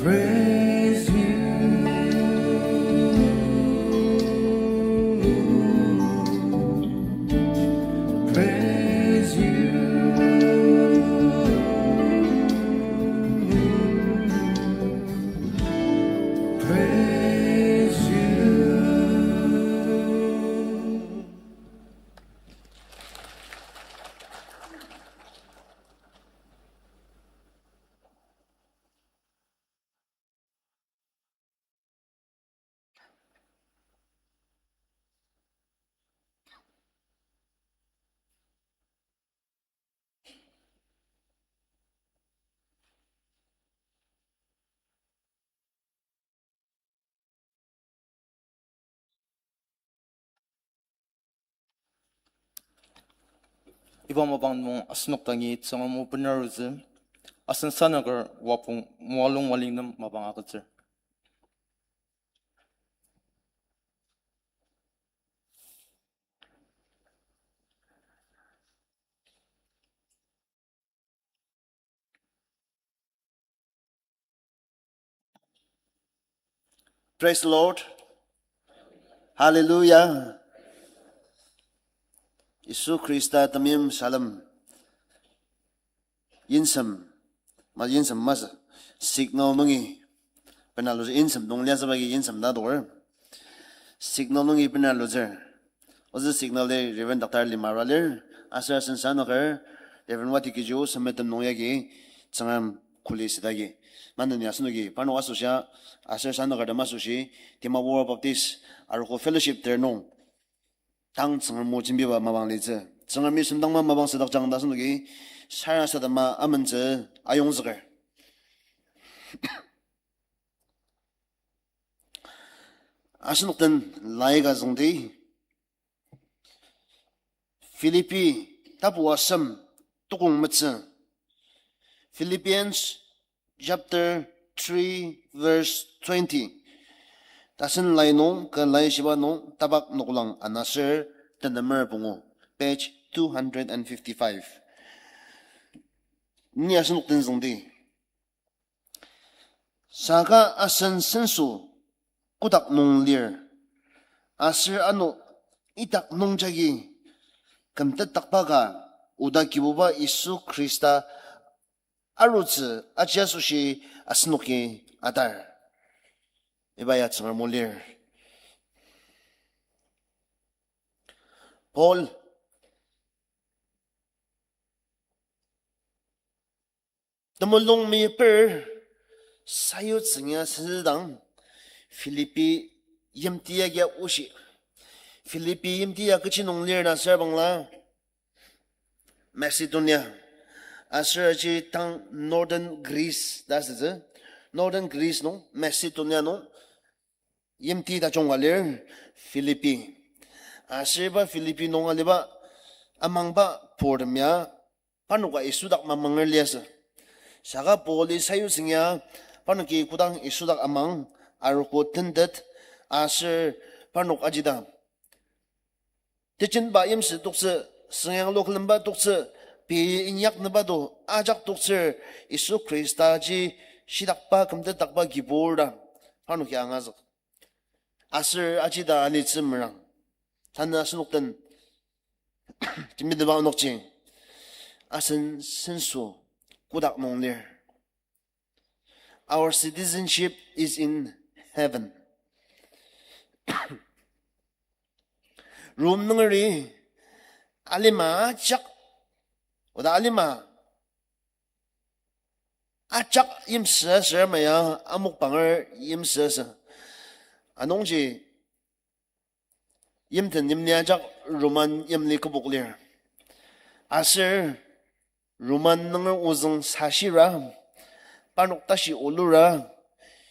Praise you. Praise you. Praise you. Iba mapang nung asenok dangi Tsüngrem o bener arutsü, asen sanaker wapong Moalung Waling nem mapang agütsür. Praise the Lord. Hallelujah. Yisu Khrista temeim salem. Yimsem, ma yimsem masü, signal nungi bena alutsü, yimsem nung liasüba agi yimsem ta adoker. Signal nungi bena alutsür. Ozü signal-i Reverend Doctor Lima Ra lir, aser asen sanaker, Reverend Wati Kiju, semetem nung yagi, Tsüngrem kuli südagi. Maneni asenoki, parnok asoshia, aser sanakertem asoshi, Dimapur Baptist Arogo Fellowship ter nung tang Tsüngrem o jembiba mapang litsü. Tsüngremi semdangma mapang sadakjang ta asenoki sarasadema amentsü ayongzüker. Asenok den lai ka züngdi. Philippi tapu asem tukong metsü. Philippians chapter three verse twenty. Tasen lai nung, kü laishiba nung, tapak noklang ana ser, tenemer pungu, page two hundred and fifty-five. Ni asenok den züngdi. Saka asen senso kotak nung lir, aser ano idak nung jagi kümtetdakba ka oda Kibuba Yisu Khrista arutsü aji asoshi asenoki atar. Iba ya Tsüngrem o lir. Paul temulung meyiper sayutsü ya südang Philippi yimti ya kia oshi. Philippi yimti ya kechi nung lir ta asür bangla Macedonia. Aser aji tang Northern Greece ta asütsü. Northern Greece nung, Macedonia nung yimti tajung ka lir Philippi. Aser iba Philippi nung aliba amangba purtem ya parnoka Yisu dak mamanger liasü. Saka Pauli sayutsü ya parnoki kodang Yisu dak amang, arogo tentet, aser parnok ajida tejenba yimsü toktsü, sünganglu külemba toktsü, pei inyaknüba to ajak toktsür, Yisu Khrista ji shidakba kümtetdakba kibur ta parnoki angazük. Aser ajida alitsü merang. Tanü asenok den jembiteba onokji, asen senso kotak nung lir. Our citizenship is in heaven. Rom nungeri alima ajak, oda alima ajak yimsüsür maya amokbanger yimsüsü. Anungji yimten yimli ajak Roman yimli kübok lir. Aser Roman nunger ozüng sashira, parnok tashi olura,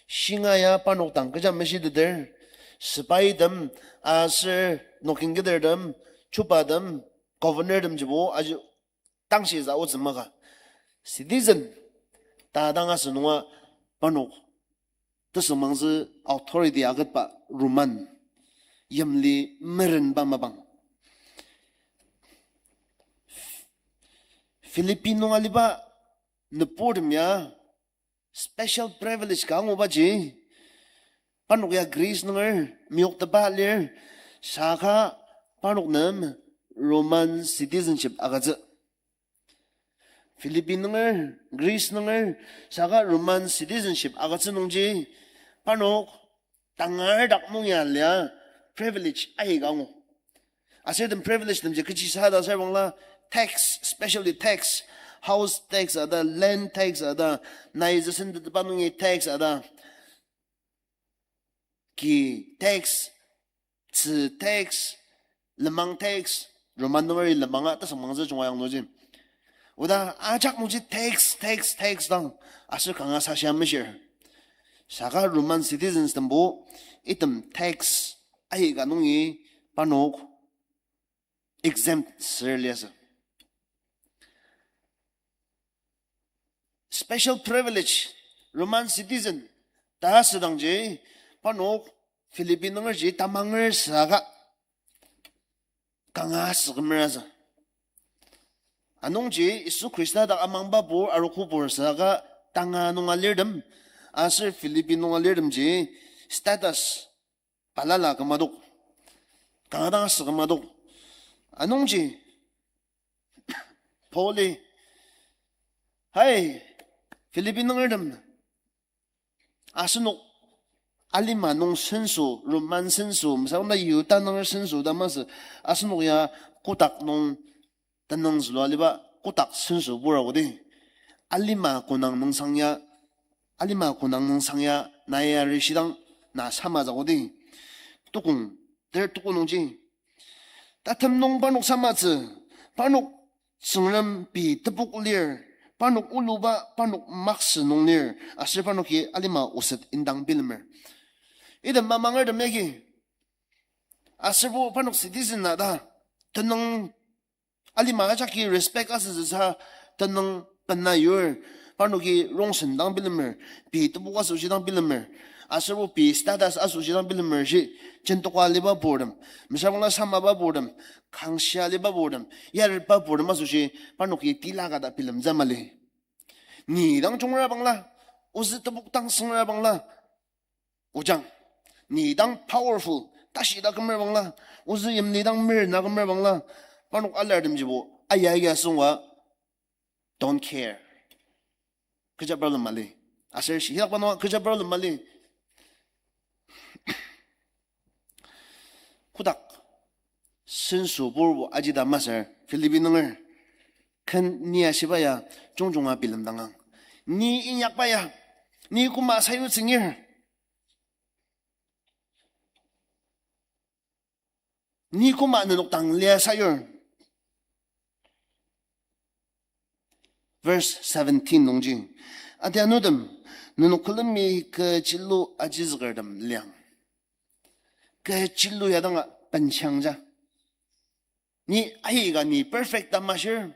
shinga ya parnok dang kecha meshiteter, sepaitem, aser nokingketertem, chubatem, governortemjibo aji tangshi za otsü maka. Citizen ta dang asü nunga parnok tesüngmangtsü authority aketba Roman yimli merenba mapang. Philippi nung aliba nüburtem ya special privilege ka angubaji, parnok ya Greece nunger meyoktepa lir, saka parnok nem Roman citizenship agütsü. Philippi nunger, Greece nunger, saka Roman citizenship agütsü nungji, parnok tangar dak nung ya lia privilege aika angu. Aser item privilege temji kechi sa ta asür bangla tax, especially tax, house tax ata, land tax ata, nai züsen tetepa nungi tax ata, ki tax, tzü tax, lenmang tax, Roman nungeri lenmanga tesüngmangtsü junga yang nungji. Oda ajak nungji tax, tax, tax dang aser kanga sashia meshir. Saka Roman citizens tembo item tax aika nungi parnok exempt sür liasü. Special privilege, Roman citizen ta asüdangji, parnok Philippi nungerji tamanger saka kanga asükemer asü. Anungji Yisu Khrista dak amangbapur, arogopur saka tanga nung alirtem, aser Philippi nung alirtemji status balala kümadok, kanga dang asü kümadok. Anungji Pauli, hai, Philippi nungertem, asenok alima nung senso, Roman senso, mesüra Yihuda nunger senso ta masü, asenok ya kotak nung tenüng zülua aliba kotak senso pura odi. Alima konang nung sang ya, alima konang nung sang ya, nai ya rishidang na sama zagodi. Tukong, ter tukong nungji. Tatem nung parnok samatsü, parnok Tsüngrem pei tepok lir, parnok oluba, parnok maksü nung lir, aser parnoki alima oset indang bilemer. Item mamangertem yagi, aserbo parnok citizen na ta, tenüng alima ajaki respect asütsü sa tenüng bena yur, parnoki rongsen dang bilemer, pei tepok asoshi dang bilemer, aserbo pei status asoshi dang bilemer shi, jentoka aliba purtem, mesüra bangla samaba purtem, kangshia aliba purtem, yariba purtem asoshi, parnoki tila ka ta bilemtsü mali. Ni dang jungra bangla, ozü tepok dang süngra bangla, ojang, ni dang powerful, tashi ta kümer bangla, ozü yimli dang mer na kümer bangla, parnok alartemjibo, aya aya süngwa, don't care. Kecha problem mali. Aser shihilakba nunga kecha problem mali. Kodak senso purbo ajida masür Philippi nunger. Ken ni ashiba ya jungjunga bilemdangang. Ni inyakba ya, ni koma sayutsüngir. Ni koma nenok dang lia sayur. Verse seventeen nungji. Adianutem, nenok külemi kechilu ajizükertem liang. Kechilu ya danga benshangja. Ni aika ni perfect ta mashir.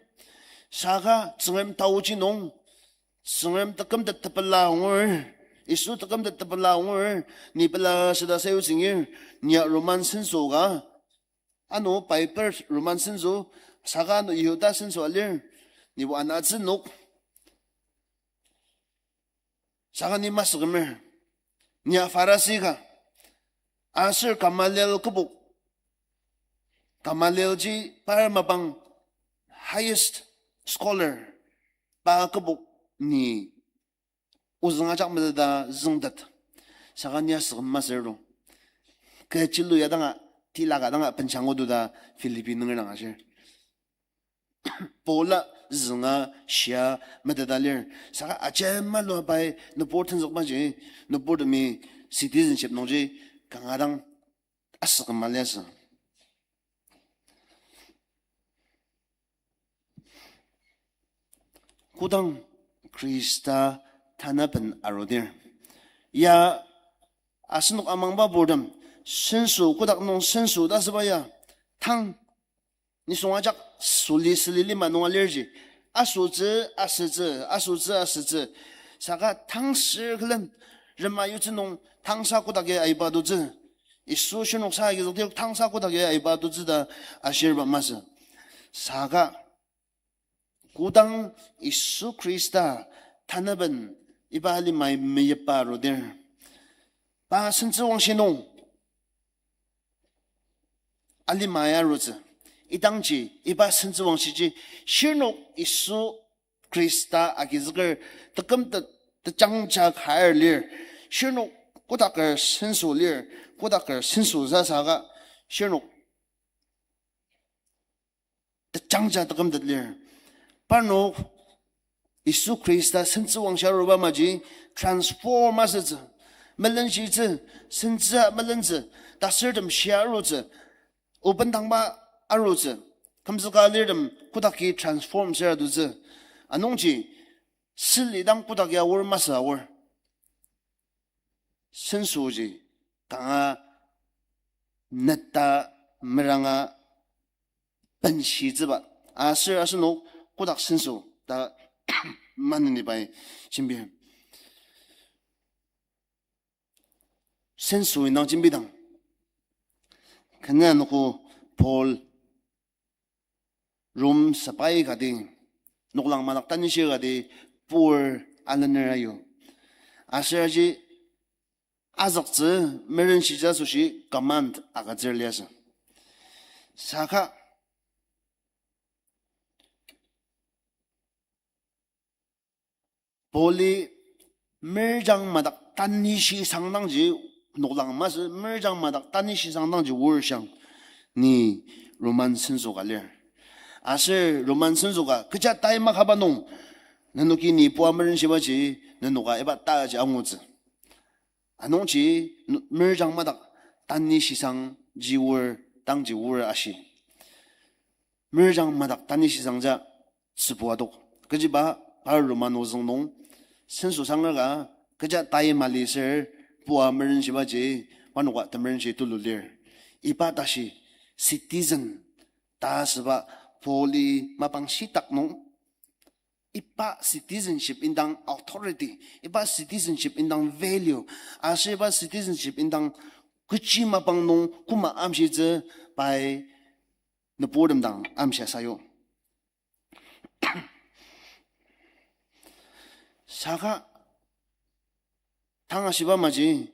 Saka Tsüngrem taoji nung, Tsüngrem tekümtet tepela angur, Yisu tekümtet tepela angur, ni pela süda sayutsüngir, ni ya Roman senso ka, ano Piper Roman senso, saka ano Yihuda senso alir, nibo anatsü nok. Saka ni masü kümer. Ni ya Pharisi ka. Aser Gamaliel kübok. Gamalielji par mapang highest scholar. Pa kübok ni ozüng ajak meteta züngtet. Saka ni asü küm masü ro. Kechilu ya danga, tila ka danga benshang odu ta Philippi nunger dang ashir. Paula zünga shia meteta lir. Saka ajema lua pai nübur tenzükbaji, nüburtemi citizenship nungji kanga dang asü küma liasü. Kodang Khrista tanaben arudir, ya asenok amangba purtem, senso, kodak nung senso ta asüba ya, tang nisung ajak suli sili lima nung alirji. Asütsü, asütsü, asütsü, asütsü. Saka tang sür külen rema yutsü nung tangsa kodak ya aiba tutsü. Yisu shirnok sa agizükdir tangsa kodak ya aiba tutsü ta ashirba masü. Saka kodang Yisu Khrista tanaben iba alimai meyipa arudir, pa sentsü wangshi nung alima ya arutsü. Idangji iba sentsü wangshiji shirnok Yisu Khrista agizüker tekümtet tejangja ka lir. Shirnok kodaker senso lir, kodaker senso sasaka shirnok tejangja tekümtet lir. Parnok Yisu Khrista sentsü wangshi aruba maji transform asütsü, melenshitsü, sentsü melentsü, tasürtem shia arutsü, obendangba arutsü, kümzüka alirtem kodaki transform sür atutsü. Anungji sülidang kodak ya aor masü aor. Sensoji kanga neta meranga benshitsüba. Aser asenok kodak senso ta maneni pai jembir. Senso indang jembidang, kena noko Paul Rom sepai kati, noklang madak tanishir kati pur alener ayu. Aser aji azüktsü, merenshitsü asoshi command agütsür liasü. Saka Pauli merjang madak tani shisangdangji, noklang masü merjang madak tani shisangdangji wor shiang, ni Roman senso ka lir. Aser Roman senso ka kecha tai makaba nung, nenoki ni pua merenshibaji, nenoka iba taji angutsü. Anungji, nu-, merjang madak tani shisangji wor, dangji wor ashi. Merjang madak tani shisangja tsübua adok. Kechiba, par Roman ozüng nung, senso sangerka, kecha tai mali ser, pua merenshibaji, parnoka temerenshi tulu lir. Iba tashi, citizen, ta asüba Pauli mapang shitak nung, iba citizenship indang authority, iba citizenship indang value, aser iba citizenship indang kechi mapang nung koma amshitsü pai nüburtem dang amshia sayu. Saka tang ashiba maji,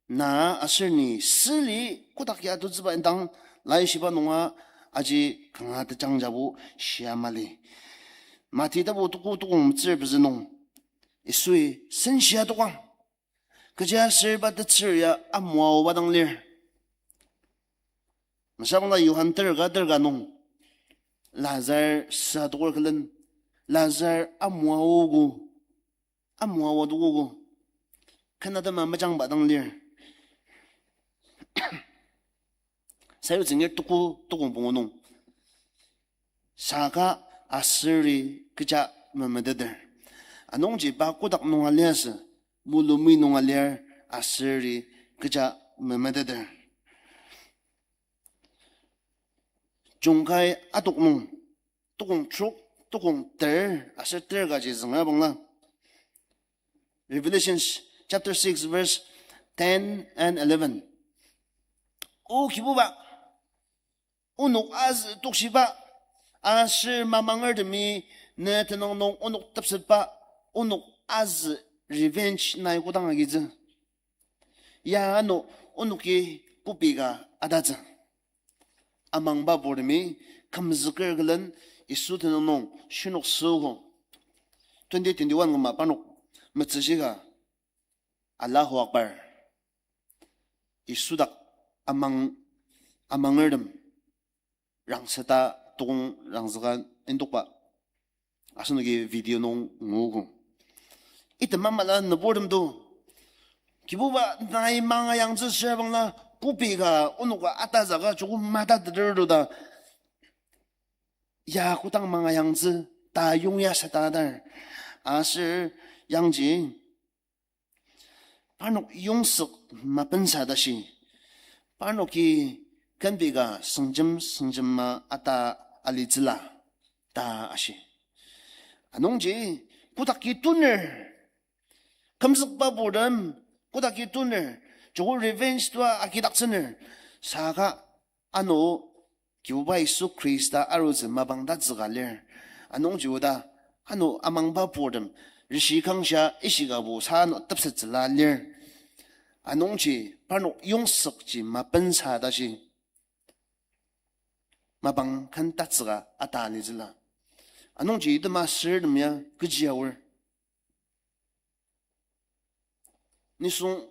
na aser ni süli kotak ya atutsüba indang laishiba nunga aji kanga tejangjabu shia mali. Mati tapu tuku tukong metsür pezü nung, Yisui senshia tokang. Kechiaser iba tetsür ya amoaoba dang lir. Mesabangla Johan terka terka nung, Lazar sa tokur külen, Lazar amoaogo, amoaoa tokogo, ken atema mejangba dang lir. Sayu tsüngir tuku, tukong pungu nung. Saka aseri kecha memeteter. Anungji pa kotak nunga liasü, mulumi nunga lir, aseri kecha memeteter. Jungkai atok nung, tukong trok, tukong ter, aser ter kaji züngra bangla. Revelations chapter six, verse ten and eleven. O Kibuba, onok azü tokshiba, aser mamangertemi ne tenüng nung onok tepsetba, onok azü revenge nai kodang agitsü. Ya ano onoki kobi ka atatsü. Amangba purtemi kümzüker külen Yisu tenüng nung shinoksüogo. Twenty twenty-one küma parnok metsüshika Allahu Akbar. Yisu dak amang, amangertem rangseta tokong rangzüka indokba asenoki video nung nguogo. Item amala nüburtem to, Kibuba, nai manga yangtsü süra bangla, kobi ka onoka atazüka joko matateter to ta, ya kodang manga yangtsü ta yongya sata dar. Aser yangji, parnok yongzük mapensa tashi, parnoki kenbi ka süngjem süngjema ata alitsüla ta ashi. Anungji, kodaki tuner, kümzükba purtem, kodaki tuner, joko revenge tua agidaktsüner, saka ano Kibuba Yisu Khrista arutsü mapang tatsüka lir. Anungji oda, ano amangba purtem, rishi kangshia ishikabo sa ano tepsettsüla lir. Anungji parnok yongzükji mapensa tashi, mapang ken tatsüka ata alitsüla. Anungji item asürtem ya kechi aor? Nisung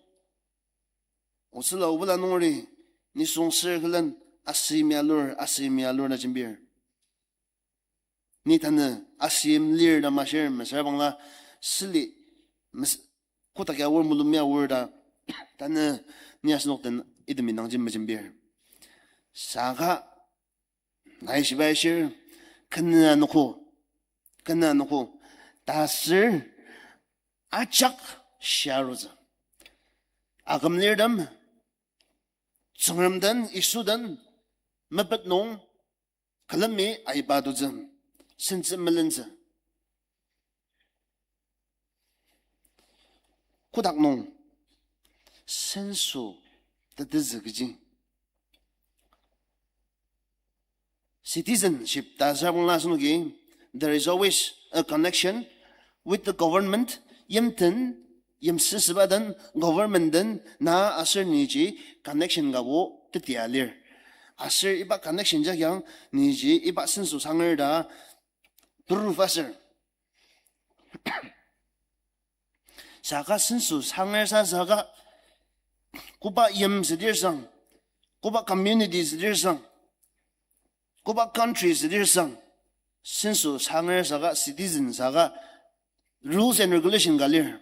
otsüla obula nungri, nisung sür külen asüyim alur, asüyim alur na jembir. Ni tanü asüyim lir ta mashir, mesüra bangla süli, mes-, kotak ya aor, mulumi aor ta, tanü ni asenok den itemi nangji mejembir. Saka nai shibai shir, kenü anogo, kenü anogo, ta sür ajak shia arutsü. Akümlirtem, Tsüngrem den, Yisu den, mepet nung, külemi aiba tutsü, sentsü melentsü. Kotak nung senso tetezü kechi. Citizenship ta süra bangla asenoki, there is always a connection with the government, yimten yimsüsüba den, government den, na aser niji connection kabo tetia lir. Aser iba connection jakyang niji iba senso sanger ta proof aser. Saka senso sanger sa saka, koba yim südir sang, koba community südir sang, koba country südir sang, senso sanger saka, citizen saka, rules and regulation ka lir.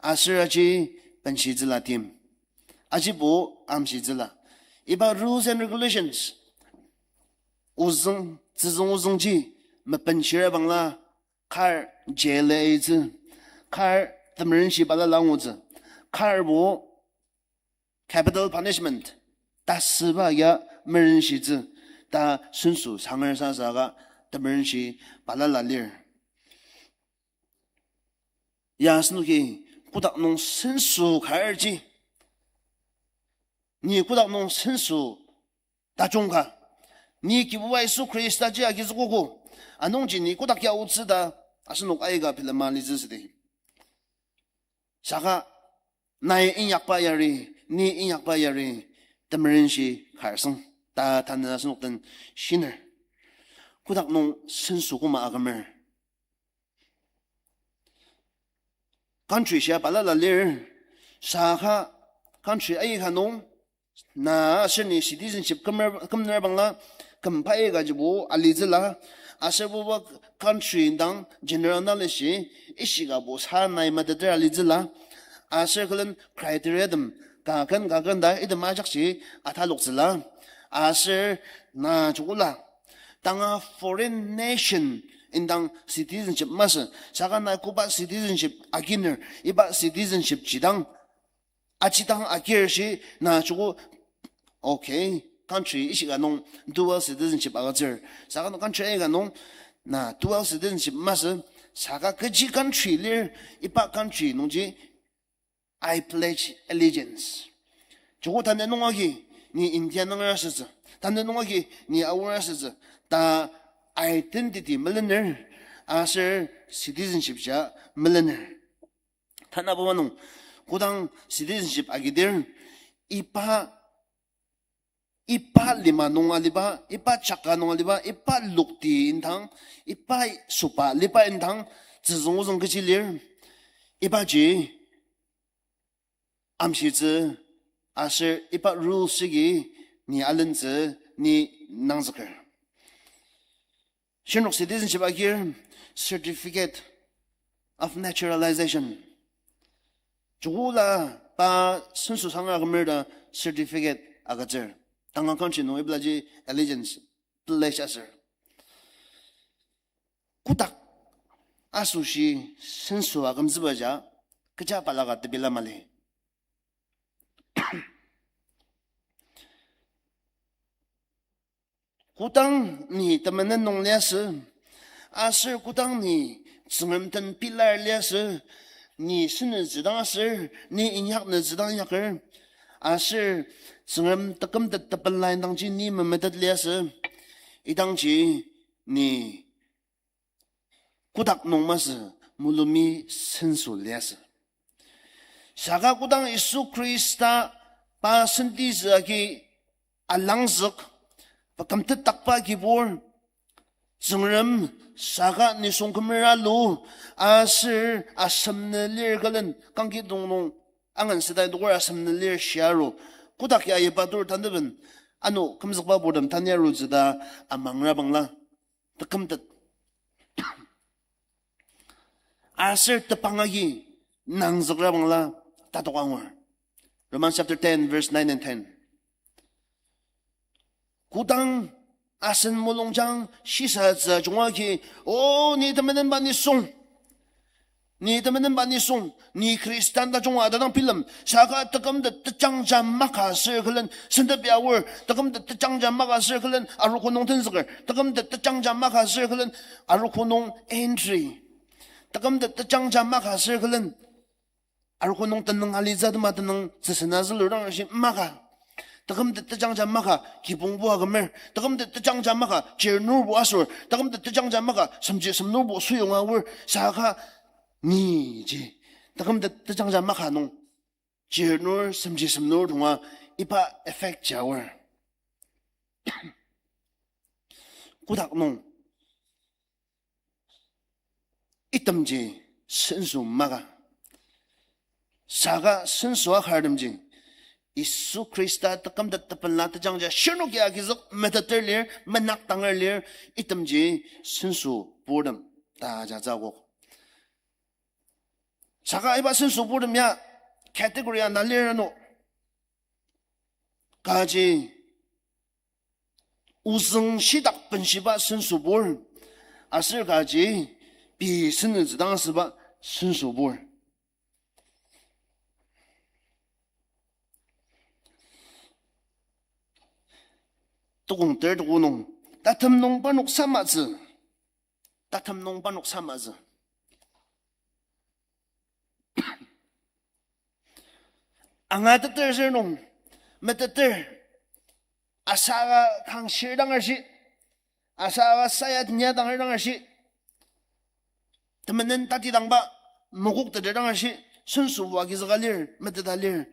Aser aji benshitsüla tim. Ajibo amshitsüla. Iba rules and regulations ozüng, tsüzüng ozüngji mebenshira bangla kar jail aitsü, kar temerenshi balala angutsü, karbo capital punishment, tasüba ya merenshitsü, ta senso sanger sa saka temerenshi balala lir. Ya asenoki kotak nung senso karji, ni kotak nung senso tajung ka, ni Kibuba Yisu Khristaji agizükogo, anungji ni kotak ya otsü ta asenok aika bilema litsü südi. Saka nai inyakba yari, ni inyakba yari, temerenshi karsang ta tanü asenok den shiner. Kotak nung senso koma akümer. Country shia balala lir, saka country aika nung, na aser ni citizenship kümer, kümner bangla, kümpai kajibo alitsüla, aser buba country indang general knowledge ji, ishikabo sa nai meteter alitsüla, aser külen criteria tem, kaken kaken ta item ajakji ataloktsüla, aser na jokula tanga foreign nation indang citizenship masü, saka na koba citizenship aginer, iba citizenship jidang, ajidang agir shi na joko, okay, country ishika nung dual citizenship agütsür, saka na country aika nung na dual citizenship masü, saka kechi country lir, iba country nungji I pledge allegiance. Joko tanü nung agi ni India nunger asütsü, tanü nung agi ni Aor asütsü ta identity melener, aser citizenship ja melener. Tanü buba nung, kodang citizenship agidir, iba, iba lima nung aliba, iba jaka nung aliba, iba lokti indang, iba soba liba indang, tsüzüng ozüng kechi lir, ibaji amshitsü, aser iba rules jagi ni alentsü, ni nangzüker. Shinok citizenship agir certificate of naturalization. Joko la pa senso sanger akümer ta certificate agütsür. Tanga country nung iblaji allegiance pledge aser. Kotak asoshi senso akümtsübaja kecha balaka tepela mali. Kodang ni temenen nung liasü, aser kodang ni Tsüngrem den pilar liasü, ni senütsü dang aser, ni inyaknütsü dang inyaker, aser Tsüngrem tekümtet tepela indangji ni memetet liasü, idangji ni kotak nung masü, mulumi senso liasü. Saka kodang Yisu Khrista pa sentitsü agi alangzük, pa kümtetdakba kibur, Tsüngrem saka nisung kümera lu, aser asem nü lir külen, kangkidong nung angan südai dokur asem nü lir shia aru, kotak ya iba tur tanüben, ano kümzükba purtem tanü arutsü ta amangra bangla, tekümtet. Aser tepang agi nangzükra bangla tatok angur. Romans chapter ten, verse nine and ten. Kodang asen mulungjang shisatsü ajunga agi, o, ni temenenba nisung. Ni temenenba nisung, ni Khristan tajung adadang bilem, saka tekümtet tejangja maka sür külen sentep ya aor, tekümtet tejangja maka sür külen arogo nung tenzüker, tekümtet tejangja maka sür külen arogo nung entry, tekümtet tejangja maka sür külen arogo nung tenüng alitsü atema tenüng tsüsena zülur dang shi maka. Tekümtet tejangja maka kibongbo akümer. Tekümtet tejangja maka chirnurbo asür. Tekümtet tejangja maka semji semnurbo süyonga aor. Saka niji Taküm te-, tejangja maka nung, chirnur, semji semnur tonga iba effect jaor. Kotak nung, itemji senso maka. Saka senso akartemji, Yisu Khrista taküm te tepela tejangja shirnoki agizük meteter lir, menakdanger lir, itemji senso purtem ta jatsü akok. Saka iba senso purtem ya category ana lir ano. Kaji ozüng shitak benshiba senso pur, aser kaji pei senütsü dang asüba senso pur. Tukong ter tuko nung, tatem nung parnok samatsü. Tatem nung parnok samatsü. Angateter sür nung, meteter, asaka kangshir dangershi, asaka sayat nia danger dangershi, temenen tatidangba, mokokteter dangershi, senso agizüka lir, meteta lir.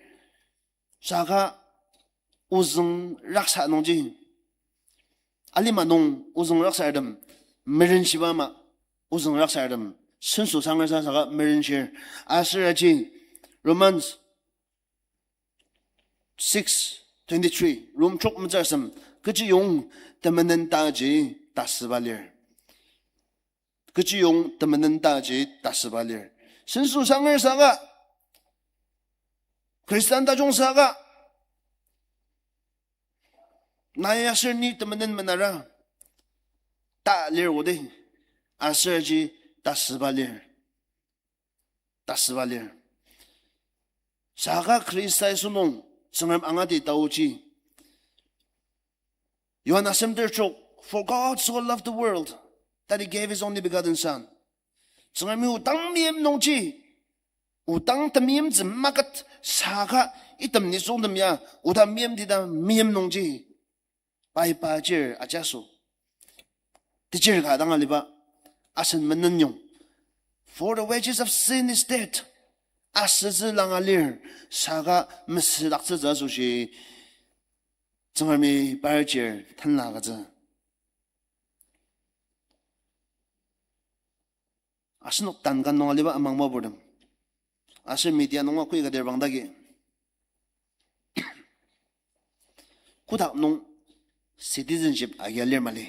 Saka ozüng raksa nungji, alima nung ozüng raksartem merenshiba ama, ozüng raksartem senso sangersa saka merenshir. Aser aji Romans six twenty-three, Rom trok metsür asem, kechiyong temenen taji tasüba lir. Kechiyong temenen taji tasüba lir. Senso sanger saka, Khristan tajung saka, nai aser ni temenen menara ta lir odi, aser aji tasüba lir. Tasüba lir. Saka Khrista Yisu nung Tsüngrem angati taoji, Johan asem ter trok, For God so loved the world that he gave his only begotten Son. Tsüngremi odang meim nungji, odang temeimtsü maket saka item nisungtem ya, oda meimti ta meim nungji pai pa chir ajaso. Tejir ka dang aliba, asen menen yong. For the wages of sin is death. Asütsü langa lir, saka mesüdaktsütsü asoshi, Tsüngremi par chir tenla agütsü. Asenok tankan nung aliba amangba purtem, aser media nunga kui kadir bangdagi, kotak nung citizenship agia lir mali.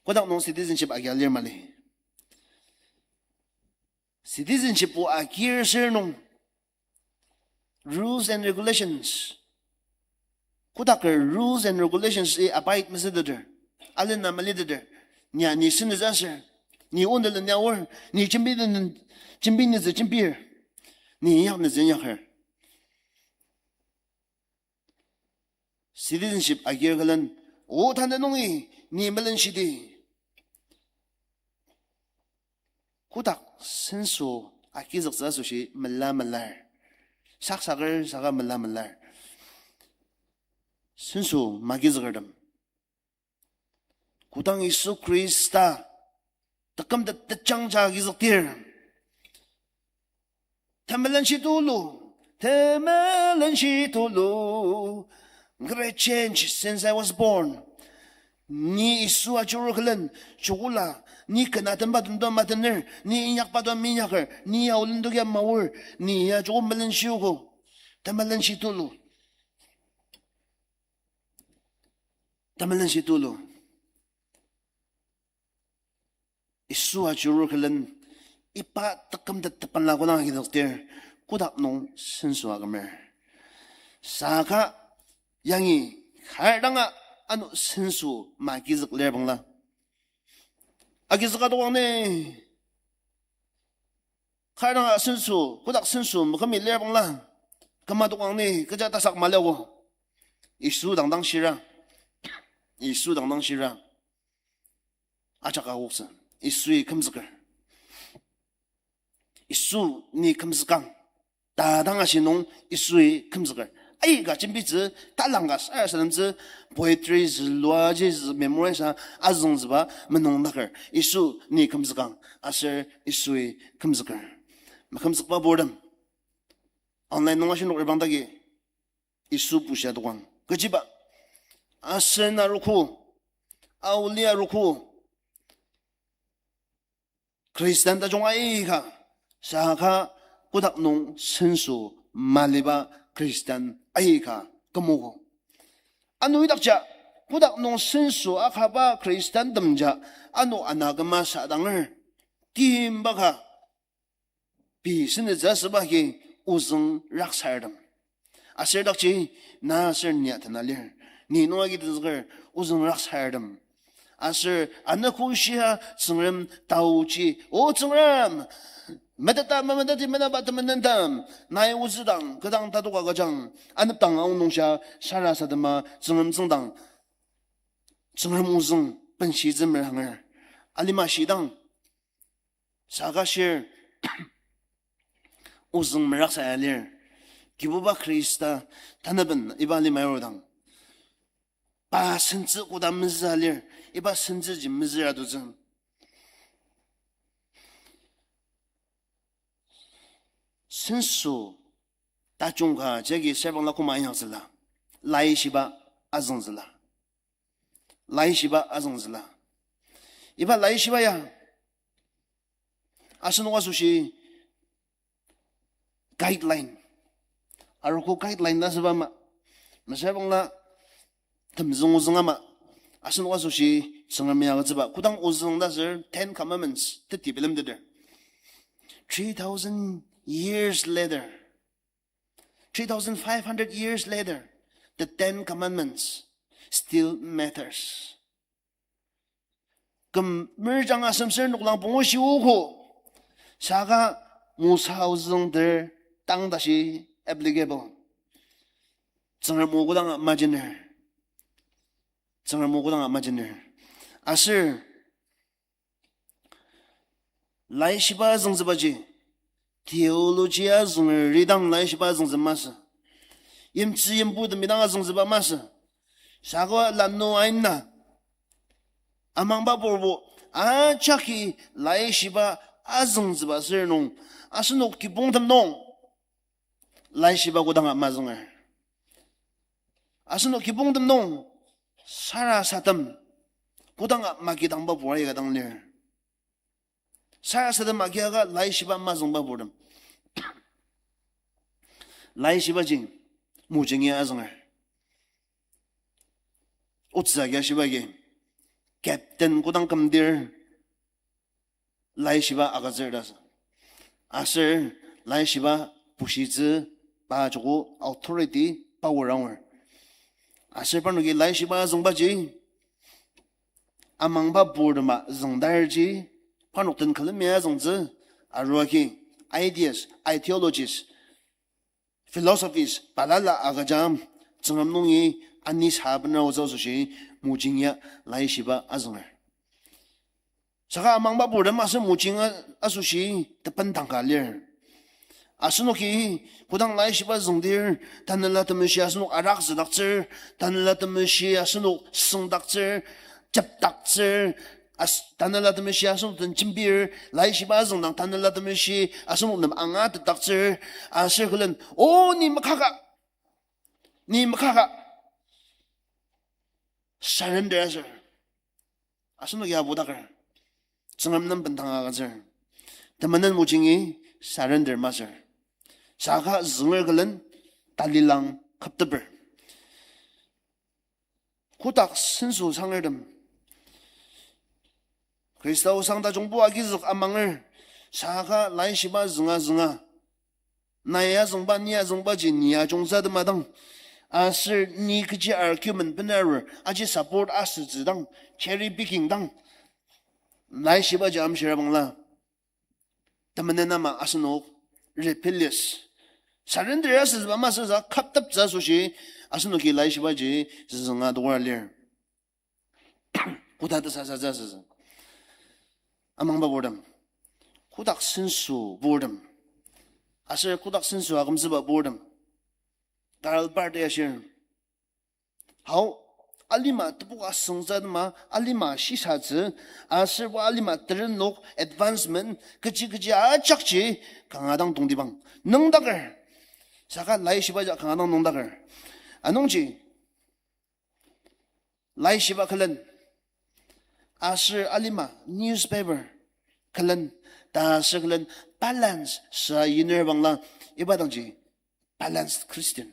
Kotak nung citizenship agia lir mali. Citizenship o agir sür nung rules and regulations, kotaker rules and regulations i abide mesüteter, alena maliteter, nia ni senütsü aser, ni ondeleni aor, ni jembi nü-, jembi nütsü jembir, ni inyak nütsü inyaker. Citizenship agir külen, o tanü nungi ni melenshidi, kotak senso agizüktsü asoshi mela melar. Saksaker saka mela melar. Senso magizükertem, kodang Yisu Khrista taküm te-, tejangja agizüktir, temelenshi tulu, temelenshi tulu, great change since I was born. Ni Yisu ajurur külen, joko la, ni ken atenba tendo matener, ni inyakba to minyaker, ni ya olen tokia maor, ni ya joko melenshiogo. Temelenshi tulu. Temelenshi tulu. Yisu ajurur külen, iba taküm te tepela kodang agizüktir, kotak nung senso akümer. Saka yangi kar danga ano senso magizük lir bangla, agizüka tokang ni, kar danga senso, kotak senso makümi lir bangla, küma tokang ni kecha tasak maliago. Yisu dangdang shira. Yisu dangdang shira. Ajak akoktsü, Yisui kümzüker. Yisu ni kümzükang ta dang ashi nung Yisui kümzüker. aika jembitsü, talangka sarasademtsü, poetry zülua ji zü memorize a azüngzüba menungdaker, Yisu ni kümzükang, aser Yisui kümzüker. Makümzükba purtem, online nung ashi nok rebang dagi, Yisu bushia dokang. Kechiba? Asen arogo, aoli arogo, Khristan tajung aika, saka kotak nung senso maliba Khristan aika kümogo. Ano idakja, kotak nung senso akaba Khristantemja, ano ana küma sadanger, timba ka, pei senütsü asüba agi ozüng raksartem. Aser dakji, na aser nia tena lir. Ni nung agi tenzüker, ozüng raksartem. Aser anogo shia Tsüngrem taoji, O Tsüngrem, meteta memeteti menaba temenentem, nai ozüdang, kü dang tatok agüjang, anepdang aonung shia sarasadema Tsüngrem tsüngdang, Tsüngrem ozüng benshitsü meranger, alima shidang, saka shir, ozüng meraksaya lir. Kibuba Khrista tanaben iba lima arudang, pa sentsü koda mezü alir, iba sentsüji mezü atutsü. Senso tajung ka jagi serbangla koma inyaktsüla, laishiba azüngzüla. Laishiba azüngzüla. Iba laishiba ya asenok asoshi guideline, arogo guideline ta asüba ama, mesüra bangla temzüng ozüng ama, asenok asoshi Tsüngremi agütsüba kodang ozüng ta aser Ten Commandments teti bilemteter. Three thousand years later, three thousand five hundred years later, the Ten Commandments still matters. Küm merjang asemser noklang pungu shiogo, saka Mosa ozüng ter tang tashi applicable. Tsüngrem o kodanga majiner. Tsüngrem o kodanga majiner. Aser laishiba azüngtsübaji, theology azünger ridang laishiba azüngtsü masü. Yimtsü yimpu temidang azüngtsüba masü. Saka lanu aina amangba purbo ajaki laishiba azüngtsüba sür nung, asenok kibongtem nung laishiba kodanga mazünger. Asenok kibongtem nung sarasadem kodanga magidangba pur aika dang lir. Sarasadem agiaka laishiba mazüngba purtem. Laishibaji mojingi azünger. Otsü agi ashiba agi, captain kodang kümdir laishiba agütsür ta sü. Aser laishiba bushitsü, pa joko authority, power angur. Aser parnoki laishiba azüngbaji amangba purtema züngdarji, parnok den külemi azüngtsü, aruagi ideas, ideologies, philosophies balala agüja, Tsüngrem nungi ani sa bena otsü asoshi mojingi laishiba azünger. Saka amangba purtem aser mojingi asoshi tependang ka lir. Asenoki kodang laishiba züngdir, Tanela Temeshi asenok arakzüdaktsür, Tanela Temeshi asenok süngdaktsür, jepdaktsür, as-, Tanela Temeshi asenok den jembir, laishiba azüngdang Tanela Temeshi asenok nem angatetdaktsür, aser külen, O, ni makaka, ni makaka, surrender aser asenok ya budaker, Tsüngrem nem bendang agütsür. Temenen mojingi surrender masür. Saka zünger külen talilang küpteper. Kotak senso sangertem, Khrista osang tajungbo agizük amanger, saka laishiba zünga zünga, nai azüngba, ni azüngbaji ni ajungtsü temadang, aser ni kechi argument benarur, aji support asütsü dang, cherry picking dang, laishibaji amshira bangla, temenen ama asenok rebellious, surrender asütsüba masüsa küpteptsü asoshi, asenoki laishibaji züzünga tokra lir. Koda tesasatsü asütsü. Amangba purtem, kotak senso purtem, aser kotak senso akümtsüba purtem, Karl Barth ya shir. Hao, alima tepoka süngtsü atema, alima shisatsü, aser bo alima terenlok, advancement, kechi kechi ajakji kanga dang tongtibang nüngdaker. Saka laishiba ja kanga dang nüngdaker. Anungji, laishiba külen, aser alima newspaper külen, ta aser külen balance sa yiner bangla, iba dangji balanced Christian.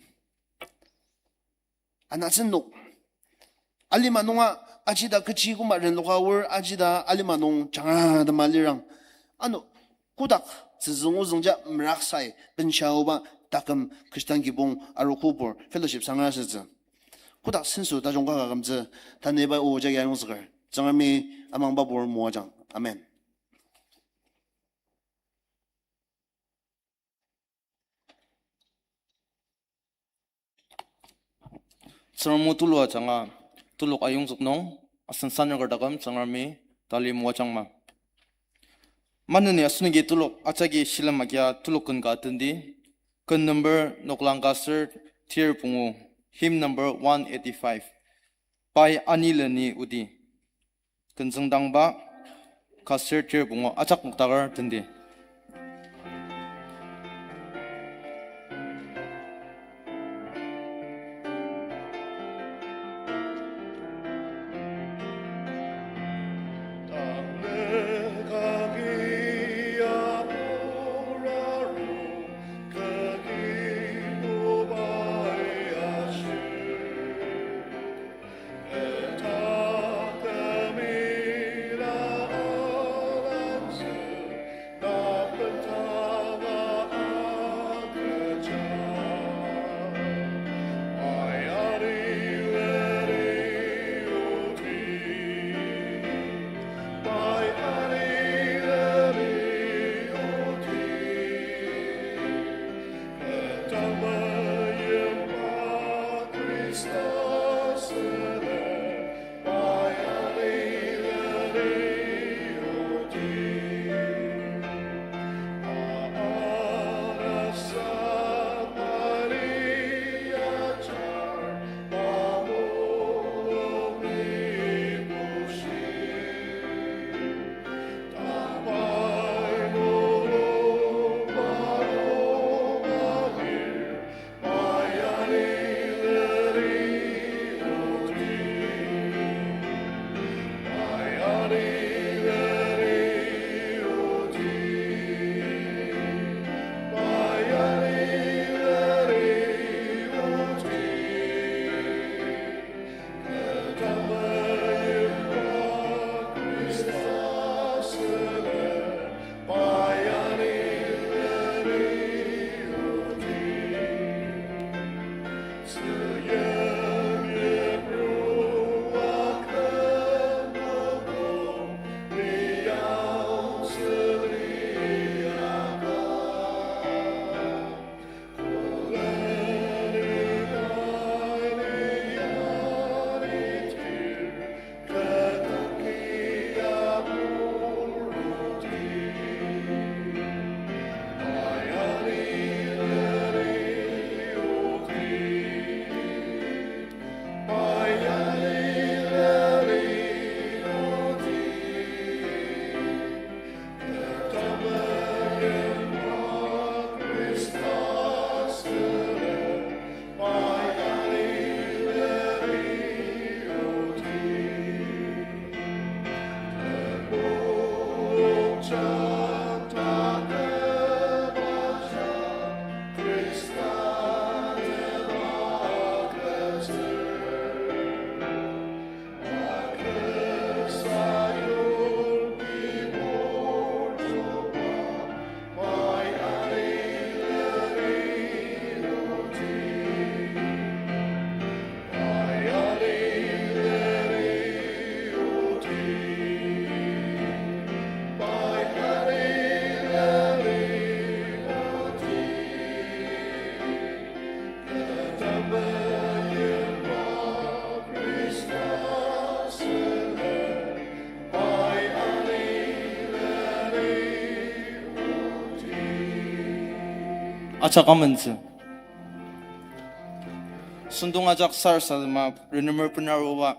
Anatsü nok. Alima nunga ajida kechi koma renloka aor ajida alima nung jangra tema lirang. Ano, kotak tsüzüng ozüngja meraksai benshiaoba taküm Christian kibong arokopur fellowship sangra sütsü. Kotak senso tajung ka kakümtsü, tanü iba o jagi ayongzüker. Tsüngremi amangbapur moajang. Amen. Tsüngrem o tulu ajanga, telok ayongzük nung, asen sanüker taküm Tsüngremi tali moajangma. Maneni asenoki telok ajaki shilem agia telok ken ka tendi, ken number noklang ka ser tir pungu, hymn number one eighty-five. Pai anileni odi. Kenzüngdangba, ka ser tir pungu ajak nokdaker tendi. Ajak amentsü. Sentong ajak sarasadema renemer benaruba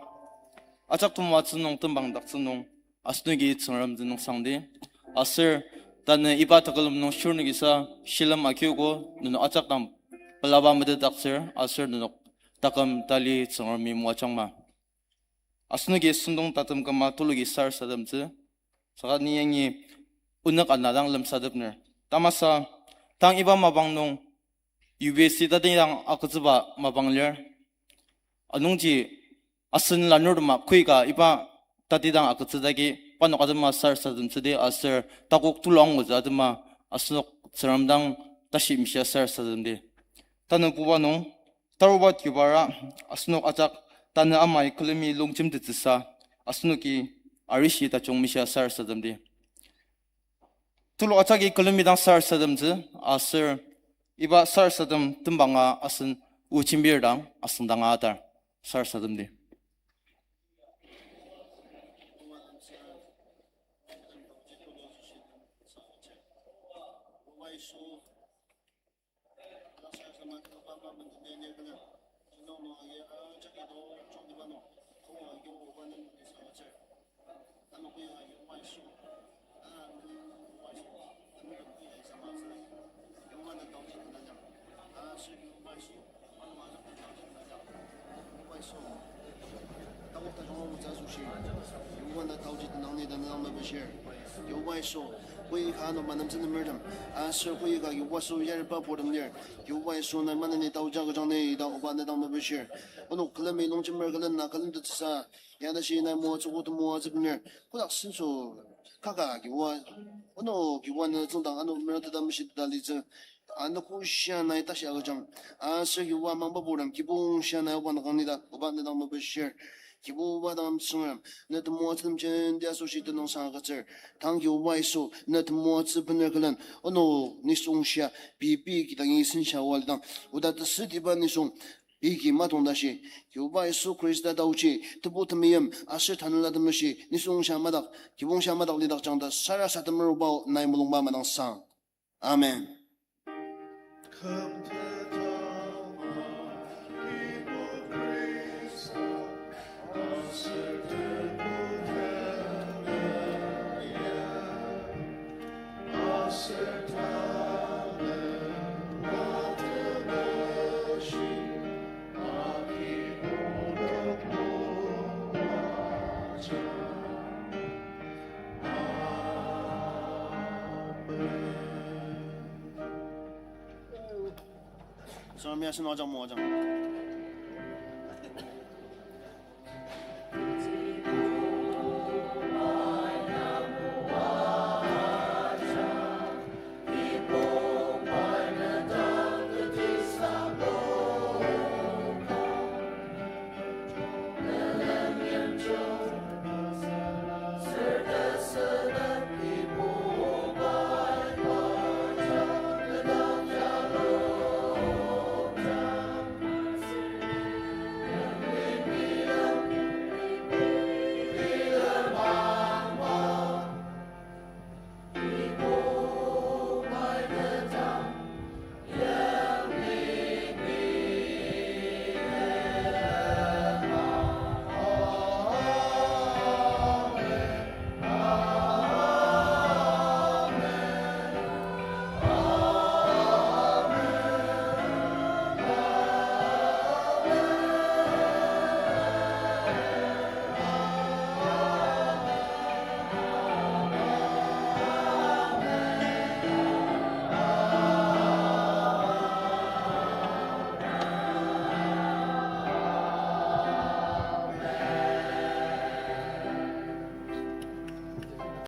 ajak temoatsü nung tembangdaktsü nung asenoki Tsüngrem tenüngsangdi. Aser tanü iba tekülem nung shirnokisa shilem agiogo, nenok ajak dang pelaba metetdaktsür aser nenok taküm tali Tsüngremi moajangma. Asenoki sentong tatem küma tuluki sarasademtsü, saka ni yangi onük ana dang lemsatepner. Tamasa, tang iba mapang nung U B C tati dang agütsüba mapang lir. Anungji asen lanurtema koika iba tati dang agütsüdagi parnok atema sarasademtsüdi aser takok tulu angutsü atema asenok Tsüngrem dang tashi mishia sarasademdi. Tanü puba nung, taruba yubara asenok ajak tanü amai külemi longjemtettsüsa asenoki arishi tajung mishia sarasademdi. Tulu ajaki külemi dang sarasademtsü aser iba sarasadem tembanga asen o jembir dang asüngdanga atar sarasademdi. Kibuba Yisu, Kibuba na taoji tenang ni tanü dang mepishir. Kibuba Yisu, koi ka ano manemtsü nemertem, aser koi ka Kibuba Yisu yariba purtem lir. Kibuba Yisu nai maneni taoji agüjang ni ta oba ne dang mepishir. Onok külemi longjemer külen na külen tetsüsa, ya tashi nai moatsüogo temoatsü bener. Kodak senso kaka Kibuba, onok Kibuba ne tsüngdang ano merangteta meshiteta litsü. Anogo shia nai tashi agüjang. Aser Kibuba mangba purtem kibong shia nai oba nakang nida, oba ne dang mepishir. Kibuba dang Tsüngrem, ne temoatsü temjen dia asoshi tenüngsang agütsür. Tang Kibuba Yisu, ne temoatsü bener külen, onok nisung shia, pei pei kidangi sensa oa lidang, oda tesütiba nisung, pei ki matong tashi, Kibuba Yisu Khrista taoji, tebu temeim, aser tanela temeshi, nisung shia madak, kibong shia madak lidakjang ta sarasademer oba o nai mulungba madangsang. Amen. Tsüngremi asen ajak moajang.